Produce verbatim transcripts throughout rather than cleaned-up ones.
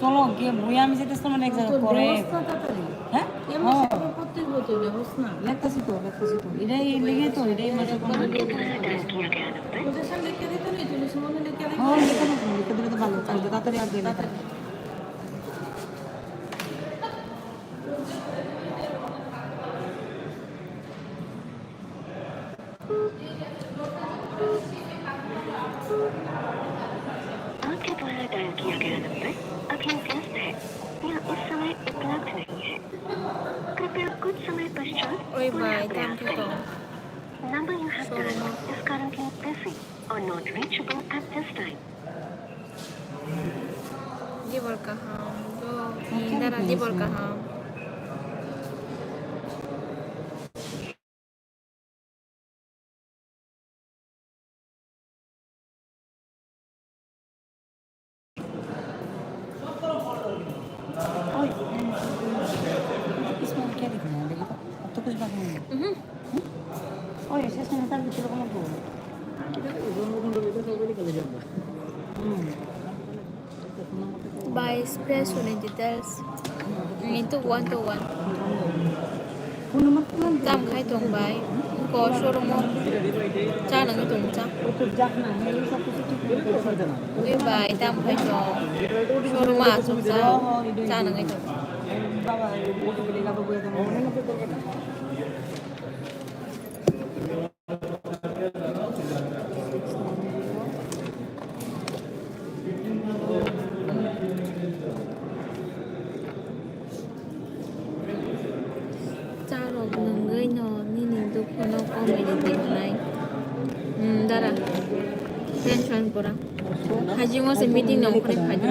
চলো, গিয়ে বই আমি যেতে সময় এক জায়গা করে। হ্যাঁ? লেখতেছি তো, লেখতেছি তো। এটাই লিখে তো, এটাই মাসে কোনো। ও, লিখে দিলে তো ভালো, তাড়াতাড়ি আর গেলে। आपके द्वारा डायल किया गया नंबर अभी व्यस्त है या इस समय उपलब्ध नहीं है। कृपया कुछ समय पश्चात पुनः प्रयास करें। Number you have dialed is currently busy or not reachable at this time. Dibor kaham, do, dara dibor kaham. ओए, इसमें क्या लिखना है? देखो तो, अब तो कुछ बाकी नहीं है। ओए, इसमें हटा के चलो, कौन बोल? By express unit details into one to one. Tam khai tong bai, ko showroom o cha nang tong cha. Ui bai, tam khai tong. Showroom a asok cha, cha nang tong. Charok nungwi no nini dukhuno komini di hwnai. Hmm, dara. Tension pura. Hajingo se meeting nong khorek phaidi.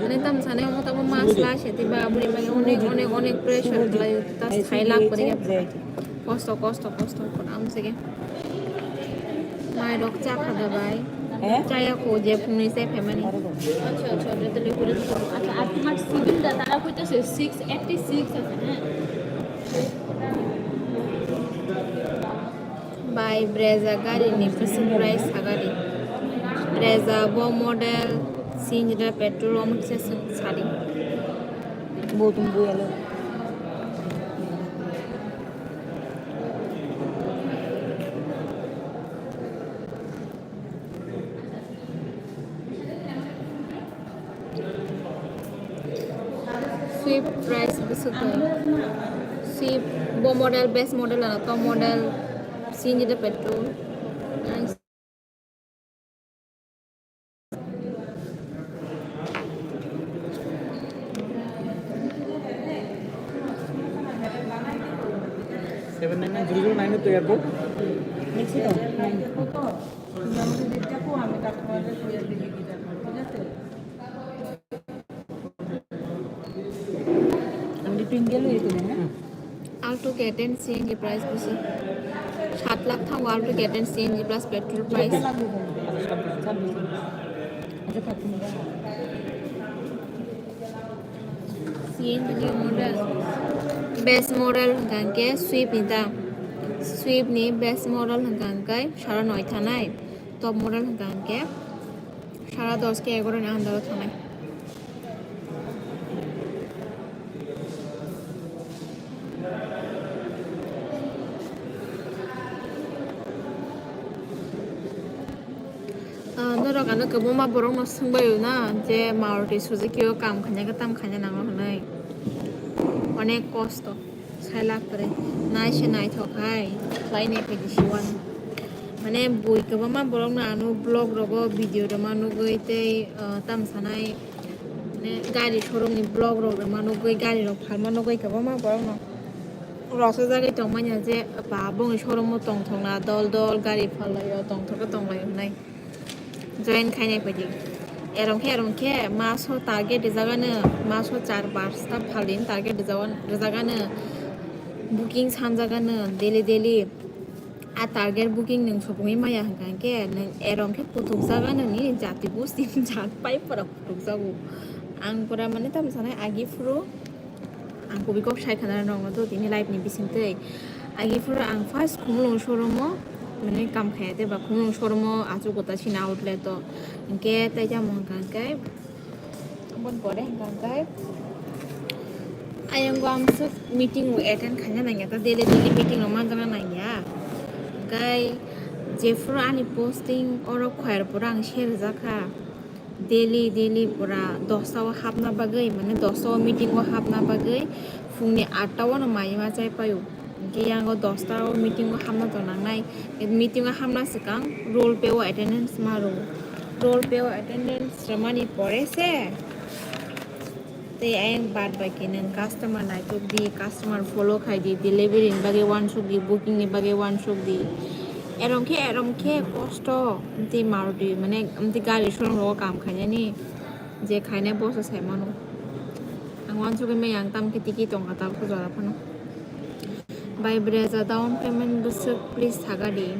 Ani tam sane omo tamo mas la se tiba aburi bai onek, onek, onek pressure khlai ta sai lak pore. Kosto, kosto, kosto, kosto, am sige. Mai rok cha kha da bai. Eh? Chaya ko je phungni se phaimani. Acha, acha, acha, acha, acha, ar tomar civil da tara hoitase six eighty six ase, ha? Bai Brezza gari ni bisi price sagari. Brezza bo model C N G da petrol omo kisa sari. Bo tum bo yalo. Swift price bwswk khe. Swift bo model, best model ano top model, C N G de petrol. Seven nine nine zero zero nine to airport. Alto K ten C N G price bisi. Sat lakh thango Alto K ten C N G plus petrol price. C N G model. Best model hwnkha khe Swift ni ta. Swift ni best model hwnkha khe sara noi thanai. Top model hwnkha khe sara dos ke egaro ni under o thanai. Ah, norok ano kwbangma borokno swngbaio na je Maruti Suzuki o kam khaina khe tam khaina nango hwnwi. Onek kosto, sai lak kwrwi. Nai se naithok hai, khlai nai phaidi siwan. Mane bui kwbangma borokno ano vlog rogo video rwma nugwi tei, ah, tam sanai. Mane gari showroom ni vlog rok rwma nugwi, gari rok phalma nugwi kwbangma borokno rosojagwi tongmani je ba bongni showroom o tongthokna dol dol gari phalai o tongthok khe tonglai hwnwi join khainai phaidi. Erong khe erong khe maso target rijagano, maso char pasta phalni target rijagano, booking sanjagano daily daily. A target booking nwng sopungwi maya hwnkha khe nwng erong khe kutukjaga nini jati gosti jat pai pora kutukjago. Ang pura mane tamo sanai agi phuru ang kubui kok sai khana nokno to tini live ni bisingtwi. Agi phuru ang first Khumulwng showroom o mane kam khaya tei ba khumung showroom o achuk kota sina outlet o. Hinkhe tei tamo hwnka khe, aboni pore hwnka khe ayang o ang swk meeting o attend khaina nangya, ta daily daily meeting rok manjakna nangya. Hinkhe jephuru ani posting oro khoyar pura ang share rijak kha. Daily, daily pura dosta o hapna bagwi, mane dosta o meeting o hapna bagwi phungni atta o no mai ma chai paio. Hinkhe yango dosta o meeting o hapna to nangnai. Meeting o hapna swkang roll pay o attendance ma rwo. Roll pay o attendance rwmani pore se tei ayang bad bai khe nwng customer naitok di, customer follow khai di, delivery ni bagwi uansuk di, booking ni bagwi uansuk di. Erom khe, erom khe kosto, amtwi Maruti, mane, amtwi gari showroom rogo kam khainani, je khainai boso sai mano. Ang uansugwi maya ang tamkhe tiki tongkha tabukhe jora phano. Bai breza down payment bwswk please saga di.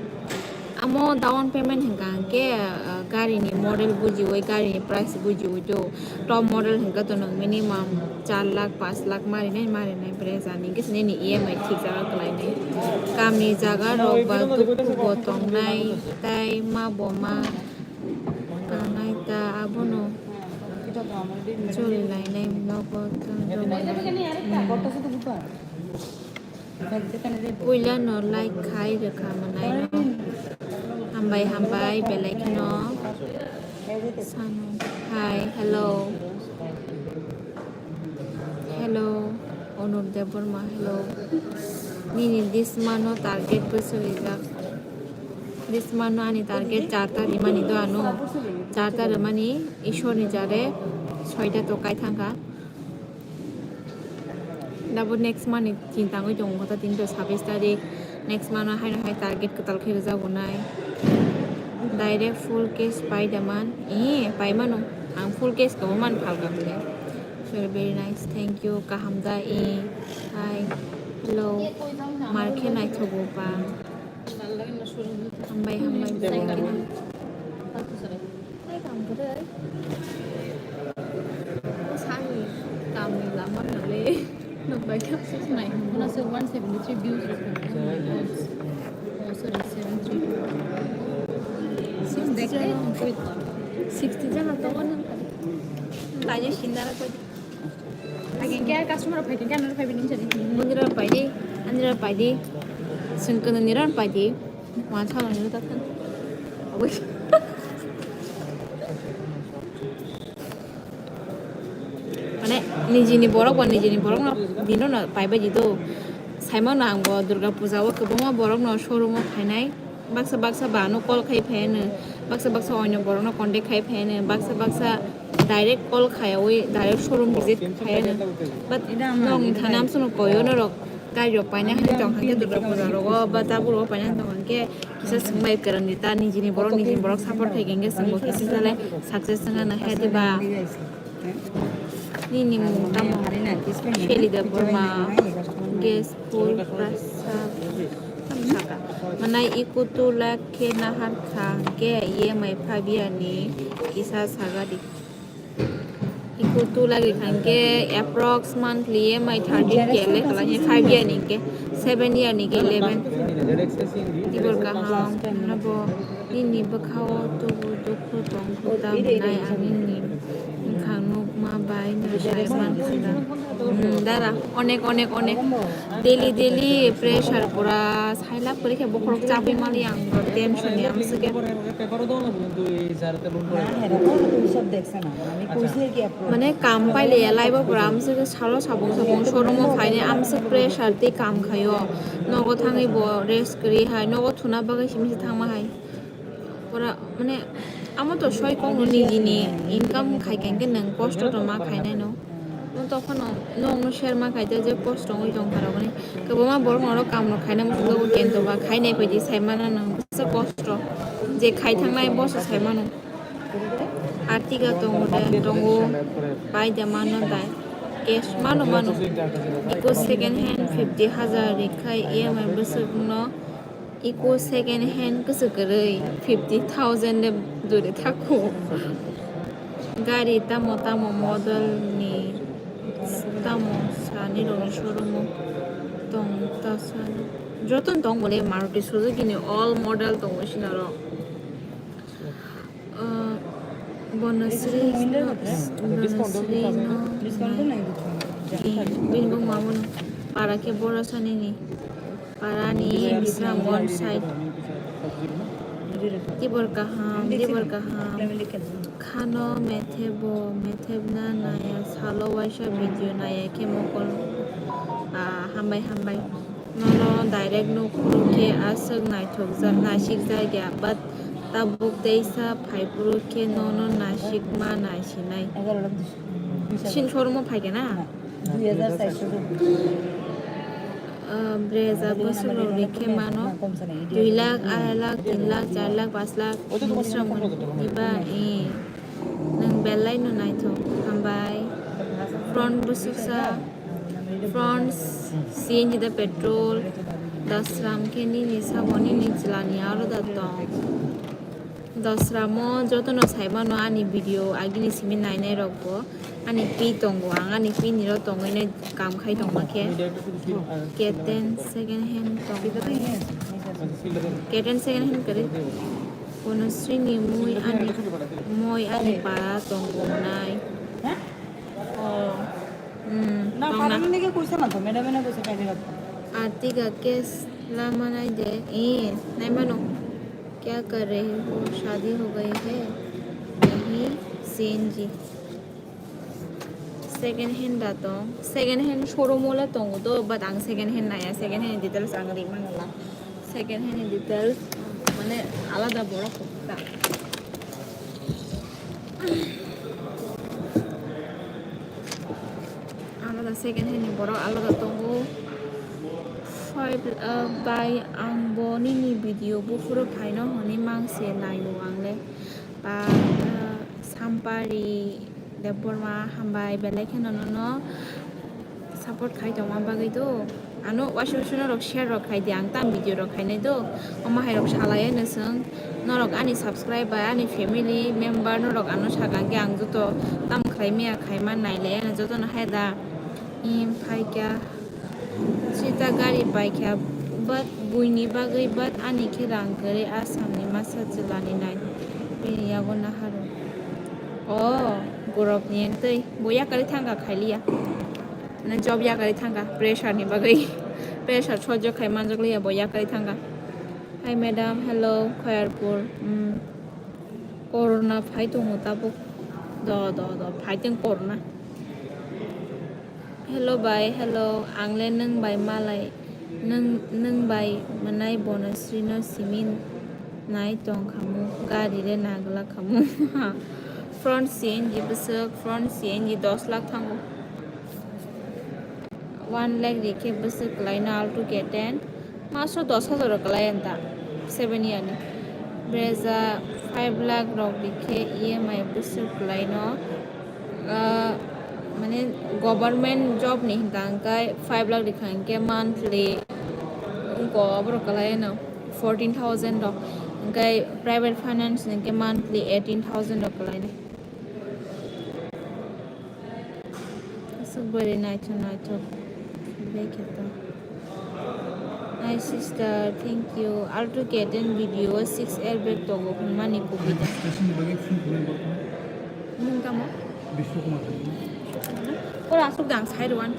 Amo down payment hwnka hwnkhe, ah, gari ni model bujiwi, gari ni price bujiwi do. Top model hwnka to nwng minimum char lakh, panch lakh marinai, marinai breza ni hwnkhe se nini E M I thik jaga kwlainai. Kamni jaga rok ba dukhu bo tongnai, tai ma bo ma kanai ta abono choli lainai nogo tang rwmani. Hmm. Puila no like khai rwkha mwnaino. Hambai, hambai, belai kheno. Sano. Hi, hello. Hello, Onur Debbarma, hello. Nini disma no target bwswk rijak. Disma no ani target charta rimani do ano. Charta rimani Ishwar ni jare soita to kai thangkha. Dabo next month ni chinta wngwi tongo, kota tini to sabis tarik. Next month o haino hai target kwtal khe rwjago nai. Direct full cash pai da man? Ee, pai mano. Ang full cash kwbangma man phalka bole. Very, very nice. Thank you. Kaham da? Ee. Hi. Hello. Mar khe naithogo ba. Hambai, hambai, belai kheno. Hai, kam kwrwi. O sani kamni lama nale. Nokbai khe. Nai, muna se one seventy three views. Oh, sorry, seventy three. Sixty jana. Sixty jana to one. Tanya sindara ko. Phai khe customer phai khe ano phai bini chari. Munira pai di, anira pai di, sengkana nira pai di, wan sa nira ta kan. Aboi. Mane nijini borok ba nijini borok no dino no pai bai di do. Saimano ang bo Durga Puja o kwbangma borok no showroom o phainai. Baksa baksa ba ano call khai phai ano, baksa baksa oino borokno contact khai phai ano, baksa baksa direct call khaiwi direct showroom visit khai ano. But nokni thani amsano koyo norok gari rok paina hani tong kha khe Durga Puja rogo ba tabuk rogo paina hani tong kha khe kisa swngbai kwrwng di ta nijini borok nijini borok support khai khe swngbo kisa salai success wng ano hai diba. Nini mung tamo? Shelly Debbarma, guest full prasad. Tamo saka. Manai iku two lakh khe nahar kha hwnkhe E M I phabiya ni kisa saga di. Iku two lakh rikha hwnkhe approx monthly E M I thirty K le kwlai phabiya ni hwnkhe seven year ni khe eleven. Tibor kaham nabo. Nini bwkhao tubu dukhu tong kho ta hwnwi ang nini bwkhak nukma bai no sai man kha da. Hmm, dara, onek, onek, onek. Daily, daily pressure pura sailak kwrwi khe bokhorok chabwi mali ang tension ni amswk khe. Mane kam paile ya laibo pura amswk khe salo sabung sabung showroom o phainai amswk pressure tei kam khaio. Nogo thangwi bo rest kwrwi hai, nogo thuna bagwi simi se thangma hai. Pura, mane, amo to soi kok no nijini income khai kha hwnkhe nwng kosto to ma khainai no. No tokhono nwng no share ma khai je kosto wngwi tong kha rok ni. Kwbangma borok norok kam rok khaina muchung jago kento ba khainai phaidi sai mana nwng bwswk kosto. Je khai thangnai boso sai mano. Artiga tongo de, tongo, pai da mano dai. Cash mano mano. Iko second hand fifty hajar rikhai E M I bwswk no. Iko second hand kwswk kwrwi fifty thousand de dure thakhu. Gari tamo tamo model ni tamo sani rokni showroom o tong ta sani. Joto tong bole Maruti Suzuki ni all model tongo sinaro. Ah, Bonasri no, Bonasri no, bini bung mamun para khe bora sani ni. Parani Bisramganj side. Tibor kaham, tibor kaham. Khano methebo, methebna naya, salo waisa video naya khe mokol, ah, hambai, hambai. Nono direct nukhuru khe aswk naithok ja-, naisik jakya, but tabuk teisa phaiphuru khe nono naisik ma naisinai. Sin showroom o phaikhe na? Ah, breza bwswk rok rikhe mano. Dui lakh, arai lakh, tin lakh, char lakh, pas lakh, bwswk rok mano. Iba, eh, nwng belai no naithok. Hambai. Front bwswksa, front C N G da petrol, dasram khe nini sabo nini chwla ni aro da tong. Dosra mo jotono saimano ani video agini simi nainai rokbo. Ani pi tongo, ang ani pi niro tongwino kam khai tongma khe. Keten second hand tong. Keten second hand kari. Kono sini mui ani, moi ani para tongkho nai. Oh. Hmm, na tongna. Parang ni ke kuisa na to, madam na kuisa kai diga. Artiga case lama nai de. Eh, nai mano. Kya kar rahe ho? Shaadi ho gayi hai? Nahi, C N G. Second hand da tong. Second hand showroom wala tongo to, but ang second hand naya. Second hand details ang ri mangala. Second hand details, mane alada borok ta. Alada second hand ni borok alada tongo. Five, uh, bai ang bo nini video buphuru phaino hwnwi mangse naio ang le. Ba, uh, Sampari Debbarma hambai belai kheno nono support khai tongma bagwi do. Ano waisa waisa norok share rok khai di, ang tam video rok khainai do. Omo hai rok salai no chwng norok ani subscribe bai ani family member norok ano sakang khe ang joto tam khlai maya khai ma nai le ano joto no hai da. Im phaikha, sita gari paikha, but buini bagwi, but ani khe rang kwrwi Assam ni masa chwla ni nai. Bini yago naharo. O, borok ni tei bo yakarwi thangkha khailiya. Na job yakarwi thangkha, pressure ni bagwi. Pressure sojjo khai manjak liya, bo yakarwi thangkha. Hi madam, hello, Khayarpur. Hmm. Corona phai tongo tabuk. Do, do, do, phai tong corona. Hello bai, hello. Ang le nwng bai malai, nwng, nwng bai mwnai Bonasri no simi nai tong khamu, gari le nagla khamu. Front C N G bwswk, front C N G dos lakh thango. One lakh rikhe bwswk kwlaino Alto K ten. Maso dos hajar o kwlai anta seven year ni. Brezza five lakh rok rikhe E M I bwswk kwlaino, ah, mane government job ni hinka hwnkhe five lakh rikha hwnkhe monthly wngko oborok kwlai no fourteen thousand rok, hwnkhe private finance ni hwnkhe monthly eighteen thousand rok kwlaino. Aswk bwrwi naithok naithok belai khe to. My sister, thank you. Alto K ten video o six airbag tongo hwnmani kubui da. Registration ni bagwi phone khwnai borok no. Mung tamo? Bishnu Kumar. Oro aswk dang sai rwan.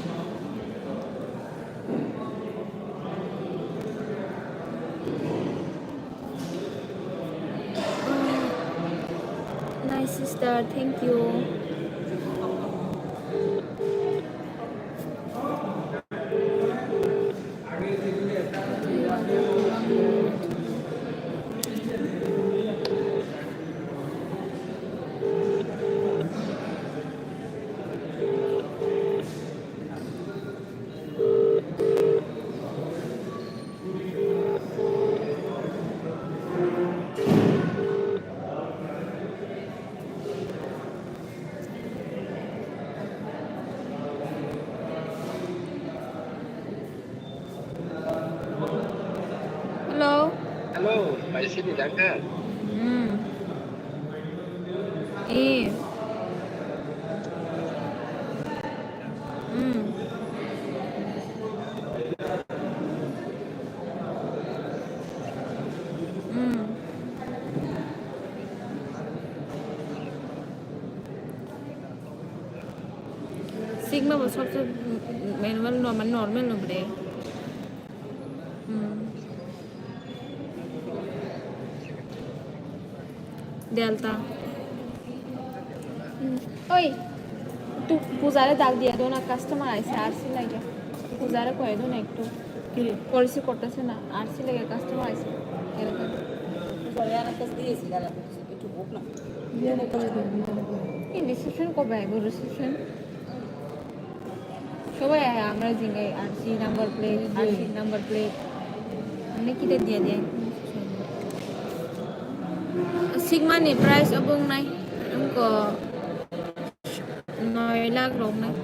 My sister, thank you. Hello. Hello, bai sini jangka. Hmm. Eh. Hmm. Sigma bo sobse manual normal, normal no bre. Hmm. Delta. Hmm. Oi, tu pujare dak diya do na, customer aise, R C lage. Pujare koi do na ektu. কি রে? পলিসি করতেছে না, R C লাগে, কাস্টমার আইছে। এরকম। পরে আর একটা দিয়েছি, দাঁড়া, একটু হোক না। এই রিসেপশন কবে আইবো? রিসেপশন সবাই আয়, আমরা জিঙ্গাই R C number plate, R C number plate. মানে কিটা দিয়া দেয়? Sigma ni price abong nai. Wngkha. Noi lakh rok nai.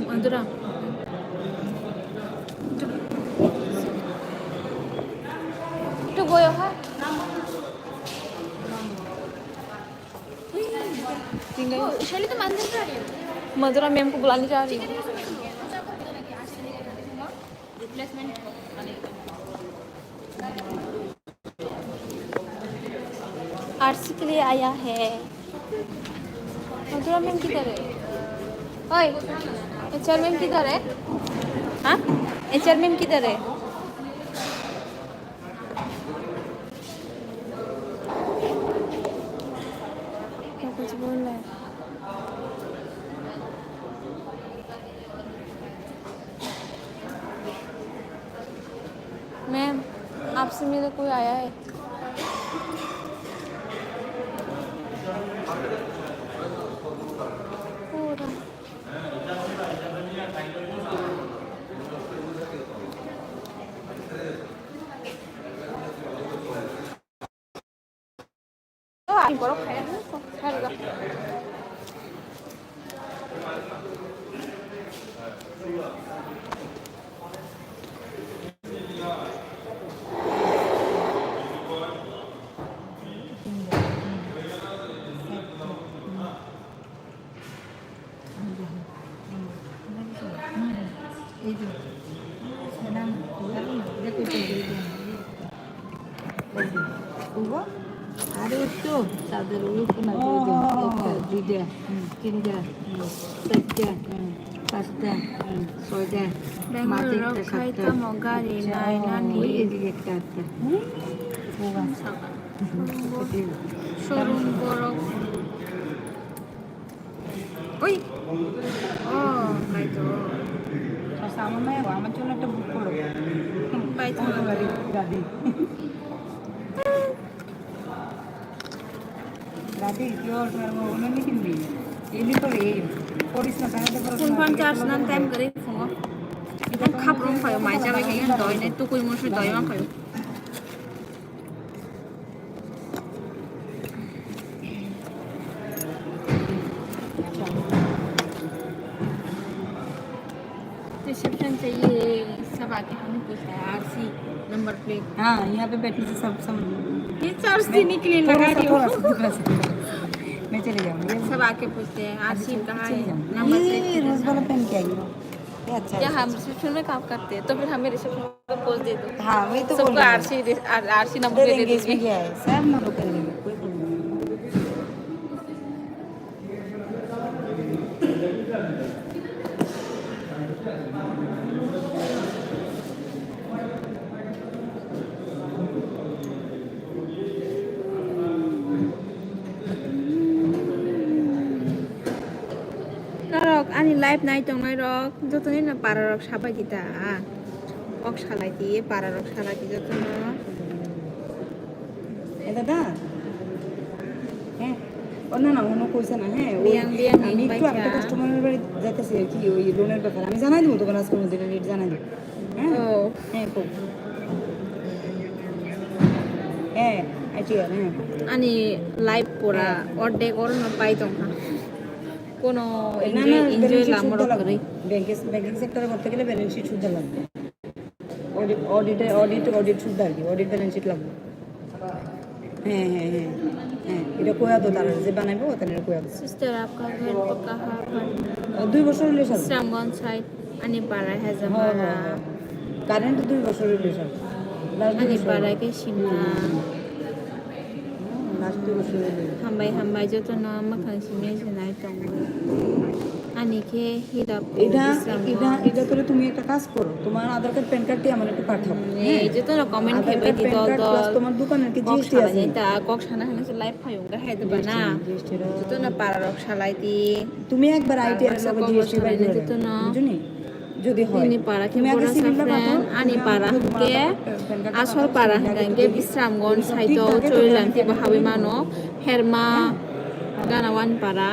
Madura. Itu goyo ha? Tinggal. Madura ma'am ko bulane ja rahi hu. RC के लिए आया है। मधुरा मैम किधर है? ओए, एचआर मैम किधर है? हाँ? एचआर मैम किधर है? क्या कुछ बोल रहा है? मैम, आपसे मिले कोई आया है? पूरा। Ugo? Are utto, tader ulo kuna doido. Ekta, duida, tinda, charta, pasta, soida. Bangalore rok khai tamo gari nainani. Oi, edik ekta, ekta. Ugo. Showroom borok. Oi. Oh, kaitor. Sasa, আমার না, আমার জন্য একটা বুক করো। Kaitor. গাড়ি, গাড়ি। গাড়ি, কি অল্প আর ওগুলো নিয়ে কিনবি? এমনি তো এই, করিস না, তাহলে তো phone phan charge nan time gari phone. Ang khap rong khayo, mai jabai khayo, doi nai tukui musu doi mang khayo. Reception चाहिए, सब आके हमें पूछता है, आरसी नंबर प्लेट। हाँ, यहाँ पे बैठने से सब, सब ये चार्ज देने के लिए थोड़ा लगा सा, रही हूँ। थोड़ा सा, थोड़ा सा, थोड़ा सा। मैं चले जाऊँगी। सब आके पूछते हैं, आरसी कहाँ है, नंबर प्लेट ये किधर रोज है? वाला पहन के आई हो। ये अच्छा है, क्या अच्छा, हम अच्छा। रिसेप्शन में काम करते हैं, तो फिर हमें रिसेप्शन में पोज दे दो। हाँ, वही तो बोल रही हूँ। सबको आरसी दे, आर-, आरसी नंबर प्लेट दे दीजिए। इधर एंगेज भी गया है, सब नंबर कर लेंगे, कोई प्रॉब्लम नहीं। Norok ani live nai tongnai rok jotoni no para rok sabai di ta. Kok salai di, para rok salai di jotono. এ দাদা, হ্যাঁ, ও না, না, অন্য কইছে না, হ্যাঁ, ওই বিয়াং, বিয়াং আমি একটু, আমি তো কাস্টমারের বাড়ি যাইতেছি আর কি, ওই লোনের ব্যাপারে। আমি জানাই দিব তোকে আজকের মধ্যে, রেট জানাই দিব। হ্যাঁ? ও। হ্যাঁ, খুব। হ্যাঁ, আইছি, হ্যাঁ। Ani life pura, হ্যাঁ। Ordek oro no pai tong kha. Kono না, না, enjoy, enjoy balance sheet lamo শুদ্ধ rok লাগবে। Kwrwi. ব্যাংকে, ব্যাংকিং সেক্টরে করতে গেলে ব্যালেন্স শিট শুদ্ধ লাগবে। অডিট, অডিটে, অডিট, অডিট শুদ্ধ আর কি, অডিট ব্যালেন্স শিট লাগবে। হ্যাঁ, হ্যাঁ, হ্যাঁ, হ্যাঁ, এটা কয়া তো তারা যে বানাইবো, ওখানে এটা কয়া তো। Sister, आपका घर कहाँ पर? দুই বছর relation. Islamganj side, ani para হ্যাঁ, হ্যাঁ, Hajamara। হ্যাঁ। কারেন্ট দুই বছর রিলেশন। লাস্ট দুই Ani বছর। Para ke Simla। লাস্ট দুই বছর relation. Hambai, hambai, jotono mwkhang simi se nai tongo. Ani khe hidap ko এটা Bisram এটা Ganj. এটা করে তুমি একটা কাজ করো, তোমার আধার কার্ড প্যান কার্ডটি আমার একটু পাঠাও। Hmm, হ্যাঁ? Ei jotono comment khe bai di dol dol. আধার কার্ড প্যান কার্ড প্লাস তোমার দোকানের কি জিএসটি আছে? Kok sana jeta, kok sana hwnwi se live phai wng kha hai de ba na. GST, GST র। Jotono para rok salai di. তুমি একবার আইটি আর লগে GST bai di, jotono. বুঝছো নি? যদি হয়। Nini para khe borok sa friend, ani para hwnkhe asol para hwnkhe Bisramganj side o Chorilamti bo habwi mano, Herma Gana wani para.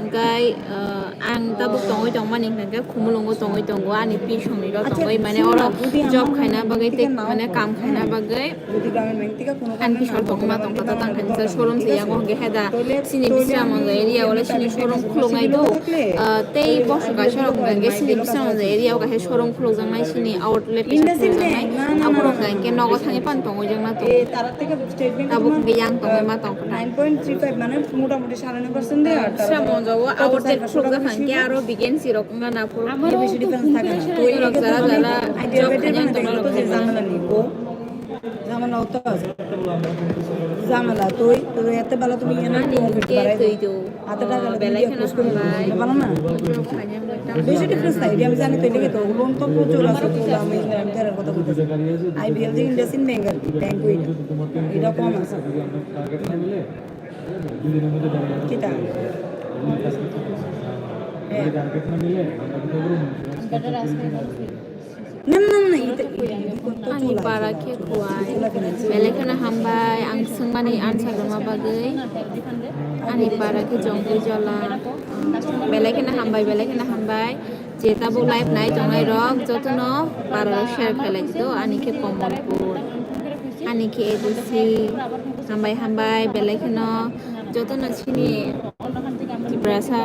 Hwnkhe, uh, ang tabuk tongwi tongmani hwnkhe Khumulwngo tongwi tongo, ani pisongni rok tongwi, mane oro job khaina bagwi tei mane kam khaina bagwi. Ang khe sal tongma tong kha, tang khe showroom se yango hwnkhe heda chini Bisramganj area o le chini showroom khuluknai do. Ah, tei bosok kaisa rok hwnkhe chini Bisramganj area o kaisa showroom khulukjaknai chini outlet kaisa khulukjaknai. Aborok hwnkhe nogo thangwi phano tongwi jakna tongo. Tabuk hwnkhe yang tongwi ma tong kha. Nine point three five mane motamuti সাড়ে নয় percent de, আর তারা Bisramganj o outlet khulukjak hwnkhe aro vacancy rok wngna naphuru. Beshi difference থাকে না। তো এই ক্ষেত্রে মানে idea better বানাতে গেলে তো যে ঝামেলা নেই। ঝামেলা হতো আছে। ঝামেলা তো ওই, তো এত বেলা তুমি এখানে একটু অফিস বাড়াই দাও। এত টাকা লাগে তুমি দিয়ে খোঁজ করে দিতে পারো না। বেশি ডিফারেন্স নাই, এটা আমি জানি তো, এটা কি তো লোন তো প্রচুর আছে, তো আমি এটার কথা বলতেছি। আইবিএল যে ইন্ডাস ইন ব্যাংক আর কি, ব্যাংক ওইটা, এটা কম আছে। কিতা? হ্যাঁ। না, না, না, না, এটা, এটা, এটা করতে Ani চলে para আসে। Khe kuai. Belai kheno hambai, ang swngmani answer rwma bagwi. Ani para khe Jongpui Jola. Belai kheno hambai, belai kheno hambai. Je tabuk live nai tongnai rok jotono para rok share khailai di do, ani khe Komolpur. Ani khe A D C. Hambai hambai, belai kheno jotono chini Tiprasa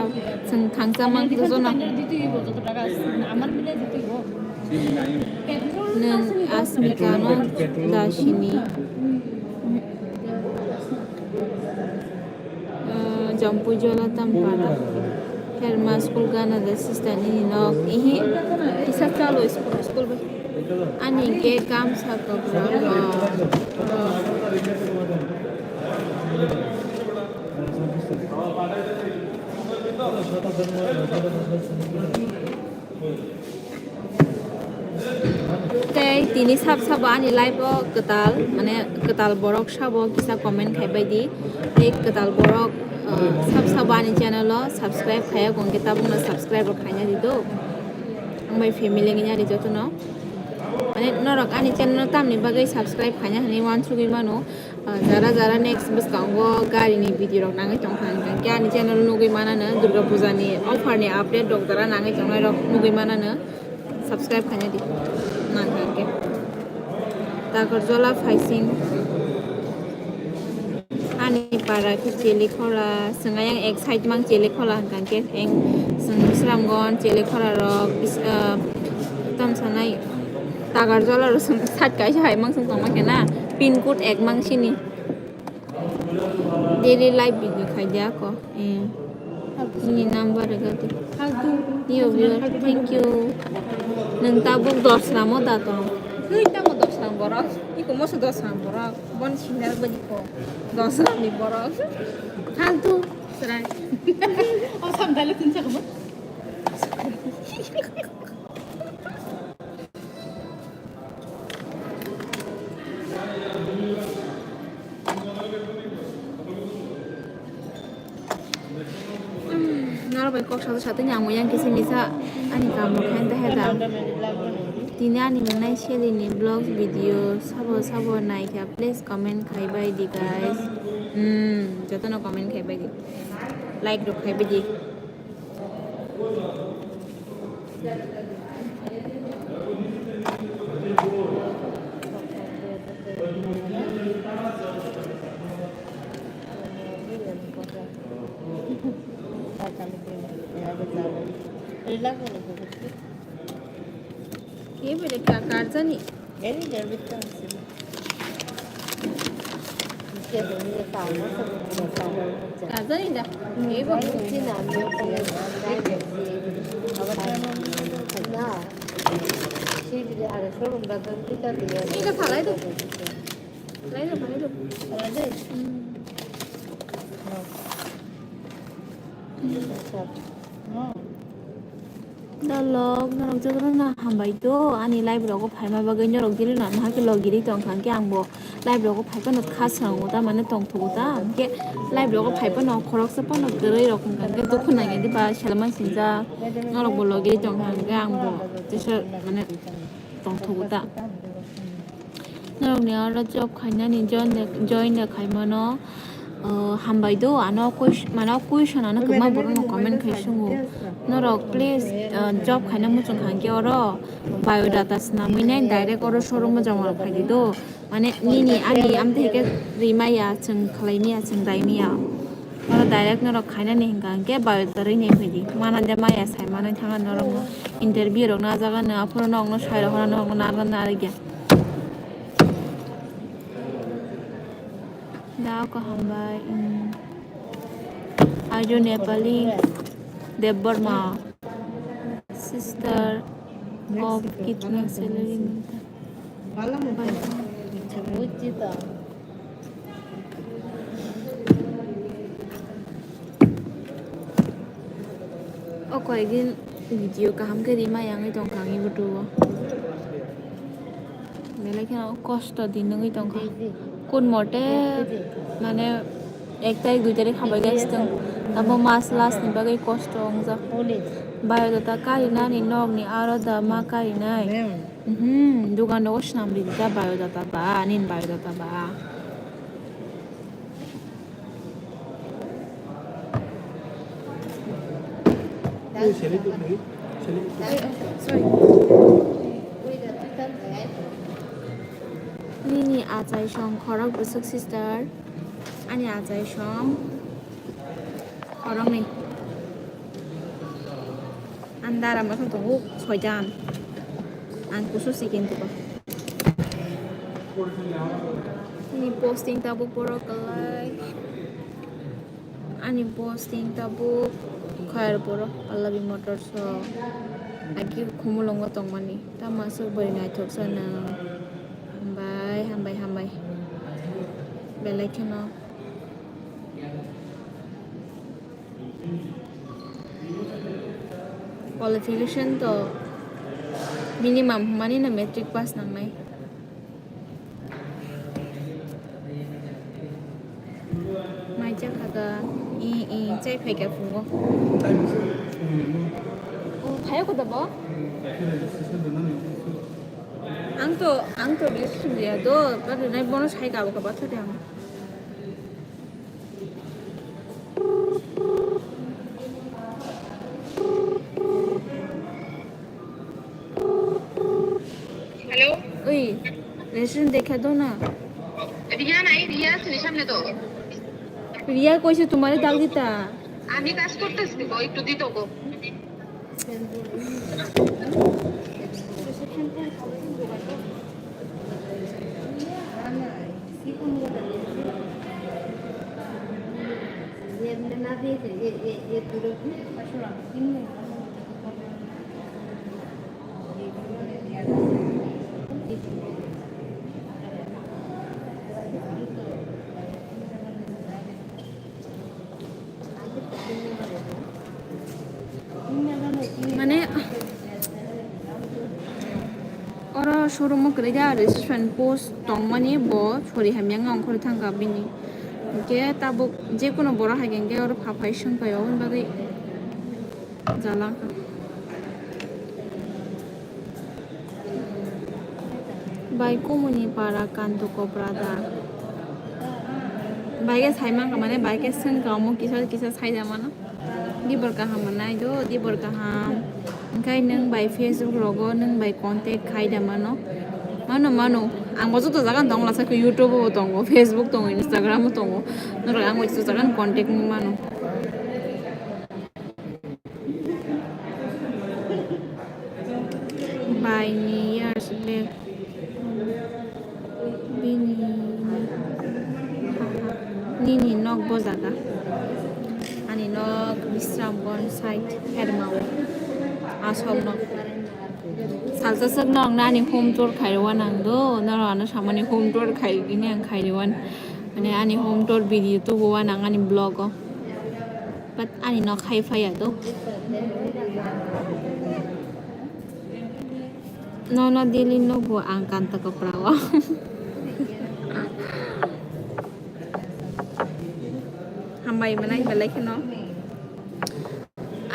chwng thangsa mang jotono. Nwng Asmita no da sini. Ah, Jongpui Jola Tampara. Herma school gana da sister nini nok. Ihi, kisa chalo school, school bai. Ani ke kam sa kopra. Ah, ah. Tei tini sab sabo ani live o kwtal, mane kwtal borok sabo kisa comment khai bai di. Tei kwtal borok, uh, sab sabo ani channel o subscribe khaiya kong khe tabuk no subscribe rok khaina di do. Ang bai family wngya ri jotono. Mane norok ani channel o tamni bagwi subscribe khaina hinwi uansugwi mano. Ah, jara jara next bwskango gari ni video rok nangwi tong kha, hwnkhe ani channel nugwi manano Durga Puja ni offer ni update rok jara nangwi tongnai rok nugwi manano subscribe khaina di. Nang hwnkhe Takarjola phaising ani para khe Chelikhora, swng ayang ek side mang Chelikhora hwnkhe eng swng Bisramganj Chelikhora rok bis-, ah, tam sanai. Takarjola rw song sat kaisa hai mang song tongma khe na. Pin code ek mang sini. Daily live video khai dia ko. Eh. Ini number rega di. Yo viewer, thank you. Nwng tabuk dos ramo da tong. Nwng tamo dos ram borok. Iko moso dos ram borok. Bon sinar bani ko. Dos ram ni borok. Faltu. Serai. Oh, sam dale tin sa ko. Norok bai kok sato sato ni ang yang kisa misa ani kam rok khain ta heda. Tini ani mangnai selling ni vlogs video sabo sabo naikha, please comment khai bai di guys. Hmm, jotono comment khai bai di. Like rok khai bai di. Ke bele ka karjani? Kajani da. Eba. Ega salai do. Salai do, salai do. Salai do. Hmm. Hmm. Dalok, norok jotono no hambai do, ani live rogo phaima bagwi norok dili no, no hai khe logiri tong kha, hwnkhe ang bo live rogo phai phano kha swngo ta, mane tong thugo ta, hwnkhe live rogo phai phano khoroksa phano kwrwi rok wngkha, hwnkhe dukhu nangya diba selma sinjak, norok bo logiri tong kha, hwnkhe ang bo teisa mane tong thugo ta. Norokni oro job khainani join de, join de khaimano, uh, hambai do, ano ques-, mano question ano kwbangma borokno comment khai swngo. Norok please, uh, job khaina muchung kha hwnkhe oro biodata swnamwi nai direct oro showroom o joma rok phai di do. Mane nini ani amtwi khe rimaya, chwng khlaimaya, chwng daimaya. Oro direct norok khainani hwnkha hwnkhe biodata rwi nai phai di. Mana de maya sai manwi thangna norokno interview rok na jaga no, aphuru norokno sai rok hwnna norokno narwkna narwkya. Da, kaham bai, mm. Are you Nepali? Debbarma, sister, of kitna salary milta? O koi din video kaham khe rima yangwi tongkha ang YouTube o. Belai kheno kosto din wngwi tongkha. Kun mote mane ek tarik dui tarik hambai gas tong. Abo mas last ni bagwi kosto wngjak. Biodata karinani nokni aro da ma karinai. Mhm, dugan rogo swnam ridi ta biodata ba, nini biodata ba. Nini achai song khorok bwswk sister, ani achai song khoroknwi. Ang dara masuk tongo soitan. Ang kusu sikin tuko. Ini posting tabuk borok kalai. Ani posting tabuk khair borok Pallavi Motors o. Aki khumulongo tongmani. Ta masuk bari naithok sana. Hambai, hambai, hambai. Belai kheno. Qualification to minimum hwnmani no matric pass nangnai. Mai cha kha ka, i, i, chai phai ka phungo. O, phai ko da bo? Ang to, ang to registration dia do, ka nai bono sai ka bo ka ba thode ang. Hello. ওই, রেস্টুরেন্ট দেখা দাও না। রিয়া নাই, রিয়া আছে সামনে তো। রিয়া কইছে তোমারে ডাক দিতা। আমি কাজ করতেছি গো, একটু দিত গো। Mane, oro showroom o kwrwi da, registration post tongmani bo sori hamya wng ongkhorwi thangkha bini. Hinkhe tabuk jekunu borok hai khe hinkhe oro pha phai swng phai o, aboni bagwi jala wngkha. Bai kumuni para kanto kopra da. Bai khe sai mankha, mane bai khe swngkha omo kisa kisa sai da mano. Dibor kaham manai do, dibor kaham. Hwnkhe nwng bai Facebook rogo nwng bai contact khai da mano. Mano, mano. Ang bo joto jaga no tongo, lasa khe YouTube o tongo, Facebook tongo, Instagram o tongo. Norok ang bai joto jaga no contact wngwi mano. Bai ni years back bini nini nok bo jaga, ani nok Bisramganj side Hermao, Asok nok. Salsa swk nok nani home tour khai rw nang do, norok ano samani home tour khai gini ang khai rw, mane ani home tour video tubu wanang ani vlog o. But ani nok hai phaiya do. Nono daily no bo ang kanta kopra o. Hambai manai belai kheno.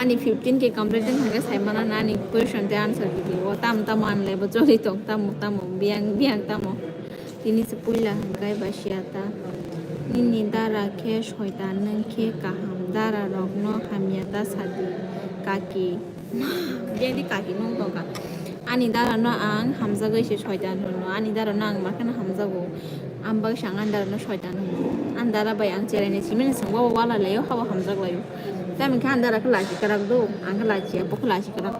Ani fifteen K complete wngkha hwnkhe saimano na ani question tei answer video o tam tam anle bo choli tong tamo tamo biyang biyang tamo. Tini se puila hwnkhe basiya ta. Nini dara khe soitan nwng khe kaham dara rokno hamya ta sadi kaki. Biyang di kaki nwng tongkha. Ani dara no ang hamjagwi se soitan hwno. Ani dara no ang makheno hamjago. Ang bagwi se ang ani dara no soitan hwno. Ani dara bai ang cherai nai simi ni swngbo wala laio habo hamjak laio. Tamni khe ani dara khe lachi kwrak do, ang khe lachiya, bo khe lachi kwrak.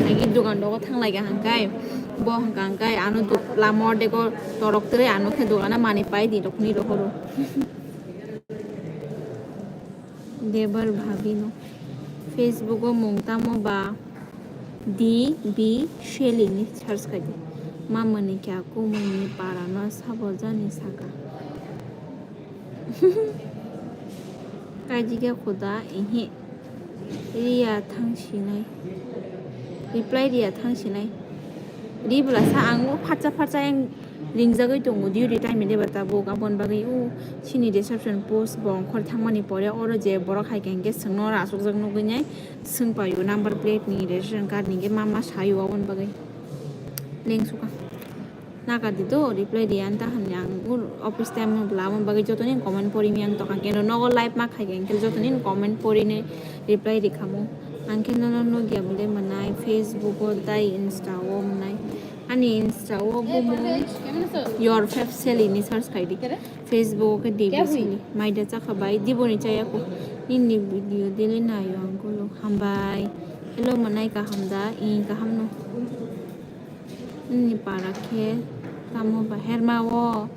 Agi dogan rogo thang lai kha hwnkhe, bo hwnkha hwnkhe ano duk lama ordego torok twrwi ano khe dogana manwi pai di rokni rohoro. Debar bhabi no Facebook o mung tamo ba D B Shelly ni search khai di. Mamani kya kumui ni para no sabo jani saka. Kaijikhe khuda ehe. Riya thang sinai. Reply riya thang sinai. Ri bwlasa ang o phatsa phatsa yang ringjagwi tongo duty time ni deba tabuk aboni bagwi o chini reception post bo ongkhor thangmani pore oro je borok hai khe hwnkhe swngno oro achukjak nugwi nai swng paio number plate ni registration card ni hwnkhe ma ma saio aboni bagwi lengsuka. Naka di do reply di ani ta hamni ang ur office time no bwla amo bagwi joto ni comment pori mi ang tokha khe nogo live ma khai khe joto ni comment pori ni reply ri khamo ang khe nono nugya bole mwnai Facebook o tai Insta o mwnai ani Insta o bumo your fav Shelly ni search khai di Facebook o khe D B Shelly maida chakha bai diboni chaya ko nini video dili nayo ang kulo hambai hello mwnai kaham da i kaham no. Nini para khe tamo ba herma o